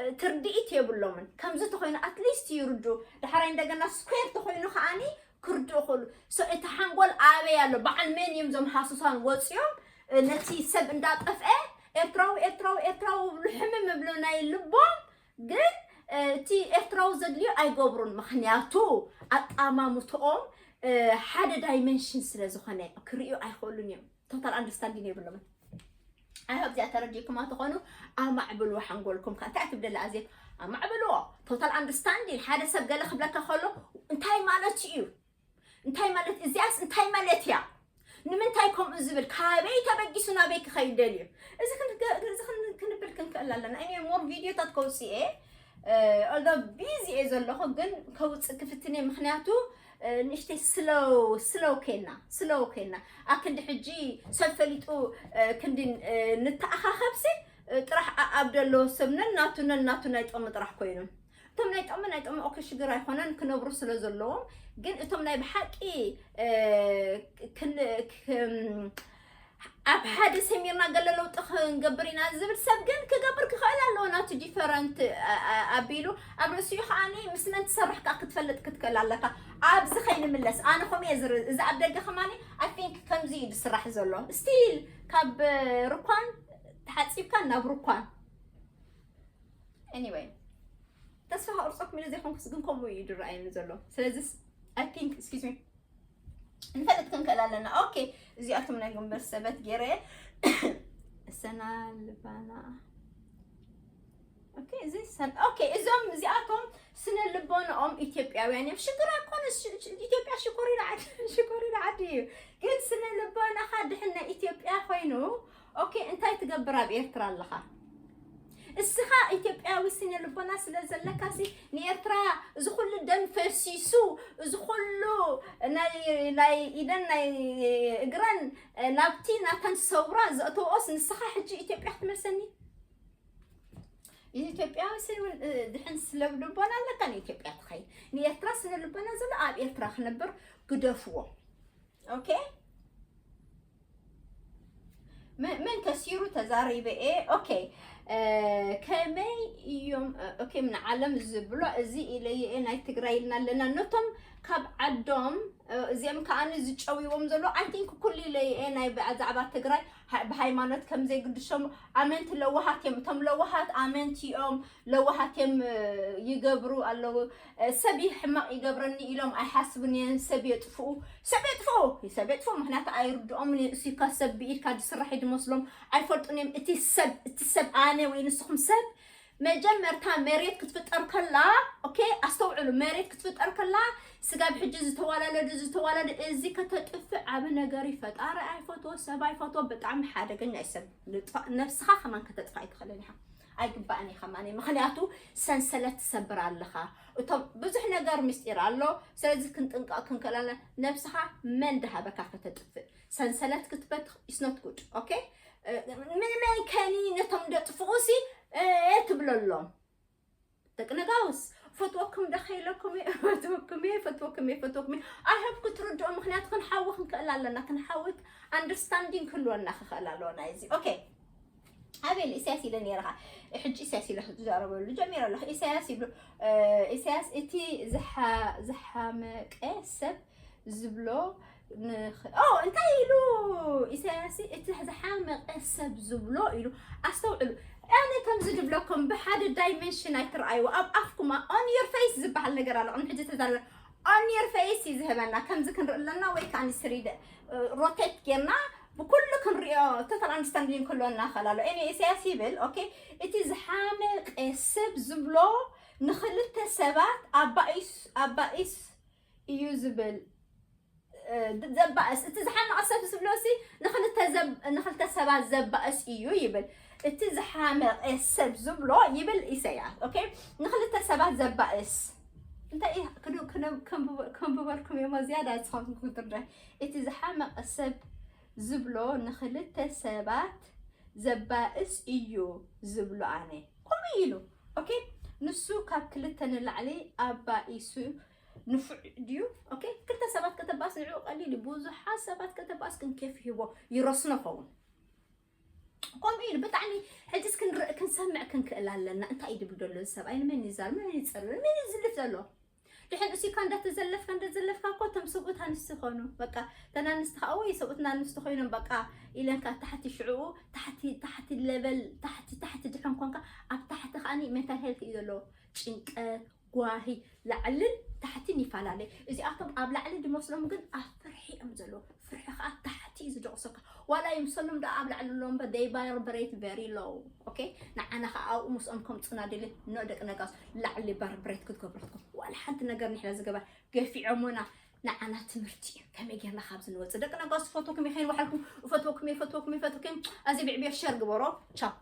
እ፣ ትርድኢት የብሎምን ከምዚ ተኮይኑ ኣትሊስት ይርዱ ድሓራይ እንደገና ስኩዌር ተኮይኑ ከዓኒ ክርድኡ ክእሉ ሶ እቲ ሓንጎል ኣበይ ኣሎ በዓል መን እዮም ዞም ሃሱሳን ወፅዮም እ፣ ነቲ ሰብ እንዳጠፍአ ኤርትራዊ ኤርትራዊ ኤርትራዊ ብሉ ሕምም ብሎ ናይ ልቦም ግን እ፣ እቲ ኤርትራዊ ዘድልዮ ኣይገብሩን ምክንያቱ ኣጣማምትኦም እ፣ ሓደ ዳይመንሽን ስለ ዝኾነ ክርእዩ ኣይኽእሉን እዮም ቶታል ኣንደርስታንዲን የብሎምን ኣይሆብ እዚኣ ተረዲእኩማ ትኾኑ ኣማዕብልዎ ሓንጎልኩም ከ እንታይ ትብለላ ኣዜ ኣማዕብልዎ ቶታል ኣንደርስታንዲን ሓደ ሰብ ገለ ክብለካ ከሎ እንታይ ማለት እዩ እንታይ ማለት እዚኣስ እንታይ ማለት እያ ንምንታይ ከምኡ ዝብል ካበይ ተበጊሱ ናበይ ክኸይድ ደልዩ እዚ ክንብል ክንክእል ኣለና እኔ ሞር ቪድዮታት ከውፅኤ ኦልዶ ቢዚ እየ ዘለኹ ግን ከውፅእ ክፍትን እየ ምክንያቱ ንእሽተይ ስለው ስለው ኮይና ስለው ኮይና ኣክንዲ ሕጂ ሰብ ፈሊጡ ክንዲ ንተኣኻኸብሲ ጥራሕ ኣብ ደለዎ ሰብ ነናቱ ነናቱ ናይ ጥቕሚ ጥራሕ ኮይኑ እቶም ናይ ጥቕሚ ናይ ጥቕሚ ኦኬ ሽግር ኣይኮነን ክነብሩ ስለ ዘለዎም ግን እቶም ናይ ብሓቂ ኣብ ሓደ ሰሚርና ገለ ለውጢ ክንገብር ኢና ዝብል ሰብ ግን ክገብር ክኽእል ኣለዎ ናቱ ዲፈረንት ኣቢሉ ኣብ ርእሲኡ ከዓ ምስ መን ትሰርሕ ከዓ ክትፈልጥ ክትክእል ኣለካ ኣብዚ ከይንምለስ ኣነ ከምኡ እየ ዝርኢ እዚ ኣብ ደገ ከማኒ ኣይ ቲንክ ከምዚ እዩ ዝስራሕ ዘሎ ስቲል ካብ ርኳን ተሓፂብካ ናብ ርኳን anyway ተስፋ ከቁርፀኩም ኢለ ዘይኮንኩስ ግን ከምኡ እዩ ዝረኣየኒ ዘሎ ስለዚ I think excuse me ንፈልጥ ክንክእል ኣለና ኦኬ እዚኣቶም ናይ ግንበር ሰበት ገይረ ሰና ልባና ኦኬ እዚ ሰን ኦኬ እዞም እዚኣቶም ስነ ልቦናኦም ኢትዮጵያውያን እዮም ሽግር ኣይኮነ ኢትዮጵያ ሽኮሪና ዓዲ ሽኮሪና ዓዲ እዩ ግን ስነ ልቦናኻ ድሕን ናይ ኢትዮጵያ ኮይኑ ኦኬ እንታይ ትገብር ኣብ ኤርትራ ኣለኻ እስኻ ኢትዮጵያዊ ስነ ልቦና ስለ ዘለካ ሲ ንኤርትራ እዚ ኩሉ ደም ፈሲሱ እዚ ኩሉ ናይ ናይ ኢደን ናይ እግረን ናብቲ ናተን ሰውራ ዘእተወኦስ ንስኻ ሕጂ ኢትዮጵያ ክትመልሰኒ ኢትዮጵያዊ ስን ድሕን ስለ ልቦና ኣለካ ንኢትዮጵያ ትኸይድ ንኤርትራ ስነ ልቦና ዘሎ ኣብ ኤርትራ ክነብር ግደፍዎ ኦኬ መን ከሲሩ ተዛሪበ እየ። ኦኬ፣ ከመይ እዮም? ኦኬ፣ ምን ዓለም ዝብሎ እዚ ኢለየ እየ። ናይ ትግራይ ኢልና ኣለና። ነቶም ካብ ዓዶም እዚኦም ከዓኒ ዝጨውዎም ዘሎ፣ I think ኩሉ ኢለየ እየ። ናይ ብዛዕባ ትግራይ ብሃይማኖት ከም ዘይግድሾም ኣመንቲ ለዋሃት እዮም። እቶም ለዋሃት ኣመንቲ እዮም። ለዋሃት እዮም ይገብሩ ኣለዉ። ሰብ ሕማቕ ይገብረኒ ኢሎም ኣይሓስብን እዮም። ሰብ የጥፍኡ ሰብ የጥፍኡ ሰብ የጥፍኡ ምክንያቱ ኣይርድኦም። እሱካ ሰብ ብኢድካ ዝስራሕ ድመስሎም ኣይፈልጡን እዮም። እቲ ሰብ እቲ ሰብ ኣነ ወይ ንስኹም ሰብ መጀመርታ መሬት ክትፍጠር ከላ፣ ኦኬ፣ ኣስተውዕሉ። መሬት ክትፍጠር ከላ ስጋብ ሕጂ ዝተዋላለዱ ዝተዋላለዱ እዚ ከተጥፍእ ዓብ ነገር እዩ። ፈጣሪ ኣይፈትዎ ሰብ ኣይፈትዎ። ብጣዕሚ ሓደገኛ እዩ ሰብ። ነብስኻ ከማን ከተጥፋ ኣይትኽእልን ኢኻ። ኣይግባእን እዩ ከማን። ምክንያቱ ሰንሰለት ትሰብር ኣለኻ። እቶም ብዙሕ ነገር ምስጢር ኣሎ። ስለዚ ክንጥንቀቕ ክንክእል ኣለና። ነብስኻ መን ድሃበካ ከተጥፍእ ሰንሰለት ክትበትኽ is not good። ኦኬ፣ ምን መን ከኒ ነቶም ደጥፍኡ ሲ ትብለሎም። ደቂ ነጋውስ ፈትወኩም ደኸ ኢለኩም ፈትወኩም እየ ፈትወኩም እየ ፈትወኩም እየ። I hope ክትርድኦ። ምክንያቱ ክንሓዊ ክንክእል ኣለና። ክንሓዊ understanding ክህልወና ክኽእል ኣለዎ። ናይ እዚ ኦኬ፣ ኣቤል ኢሳያስ ኢለ ነይረኻ። ሕጂ ኢሳያስ ኢለ ክዛረበሉ ጀሚረ ኣለኹ። ኢሳያስ ይብሉ። ኢሳያስ እቲ ዝሓመቀ ሰብ ዝብሎ እንታይ ኢሉ ኢሳያስ? እቲ ዝሓመቀ ሰብ ዝብሎ ኢሉ። ኣስተውዕሉ። ኣነ ከምዚ ድብለኩም ብሓደ ዳይመንሽን ኣይትረኣይዎ። ኣብ ኣፍኩማ on your face ዝበሃል ነገር ኣሎ። ቅድሚ ሕጂ ተዛረበ on your face እዩ ዝህበና። ከምዚ ክንርኢ ኣለና ወይ ከዓ ንስሪደ ሮቴት ጌርና ብኩሉ ክንሪኦ total understanding ክህልወና ይኽእል ኣሎ። እኔ ኢሳያስ ይብል ኦኬ፣ እቲ ዝሓመቀ ሰብ ዝብሎ ንክልተ ሰባት ኣባኢስ ኣባኢስ እዩ ዝብል። ዘባእስ እቲ ዝሓመቐ ሰብ ዝብሎ ሲ ንክልተ ዘብ- ንክልተ ሰባት ዘባእስ እዩ ይብል። እቲ ዝሓመቐ ሰብ ዝብሎ ይብል ኢሳያስ። ኦኬ፣ ንክልተ ሰባት ዘባእስ እንታይ እዩ? ክዱ- ክነብ- ከንብበ- ከንብበልኩም እሞ ዝያዳ ዝኸውን ክትርዳእ። እቲ ዝሓመቐ ሰብ ዝብሎ ንክልተ ሰባት ዘባእስ እዩ ዝብሎ ኣነ። ከምኡ ኢሉ። ኦኬ፣ ንሱ ካብ ክልተ ንላዕሊ ኣባኢሱ ንፉዕ ድዩ? ኦኬ፣ ክልተ ሰባት ከተባእስ ንዕኡ ቀሊል እዩ። ብዙሓት ሰባት ከተባእስ ግን ኬፍ ይህቦ ይረስኖ ኸውን። ከምኡ ኢሉ ብጣዕሚ ሕጅስ ክንርኢ ክንሰምዕ ክንክእል ኣለና። እንታይ እዩ ድብል ዘሎ እዚ ሰብኣይ? ንመን ይዛር? መን ይፀርብ? መን ይዝልፍ ዘሎ? ድሕን እሲካ እንዳተዘለፍካ እንዳተዘለፍካ እኮ እቶም ሰብኡት ኣንስቲ ይኾኑ። በቃ እተን ኣንስቲ ከዓ ወይ ሰብኡትና ኣንስቲ ኮይኖም በቃ ኢለንካ ታሕቲ ሽዕኡ ታሕቲ ታሕቲ ሌቨል ታሕቲ ታሕቲ ድሕን ኮንካ ኣብ ታሕቲ ከዓኒ ሜንታል ሄልት እዩ ዘለዎ። ጭንቀት፣ ጓሂ፣ ላዕልን ታሕትን ይፈላለ። እዚኣቶም ኣብ ላዕሊ ድመስሎም ግን ኣብ ፍርሒ እዮም ዘለዉ። ፍርሒ ከዓ ታሕቲ እዩ ዝደቕሰካ። ዋላ ይምሰሎም ደኣ ኣብ ላዕሊ ኣለዉ እምበር they vibrate very low። ኦኬ፣ ንዓና ከዓ ኣብኡ ምስኦም ከምፁና ድሊ ኖ ደቂ ነጋስ ላዕሊ ቫይብሬት ክትገብረትኩም ዋላ ሓንቲ ነገር ንሕና ዝገበር ገፊዖሙና ንዓና ትምህርቲ እዩ። ከመይ ጌርና ካብዚ ንወፅእ ደቂ ነጋስ ፈትወኩም ይኸይን ዋሕልኩም ፈትወኩም እየ ፈትወኩም እየ ፈትወኩም። ኣዚ ብዕብዮ ሸር ግበሮ። ቻው።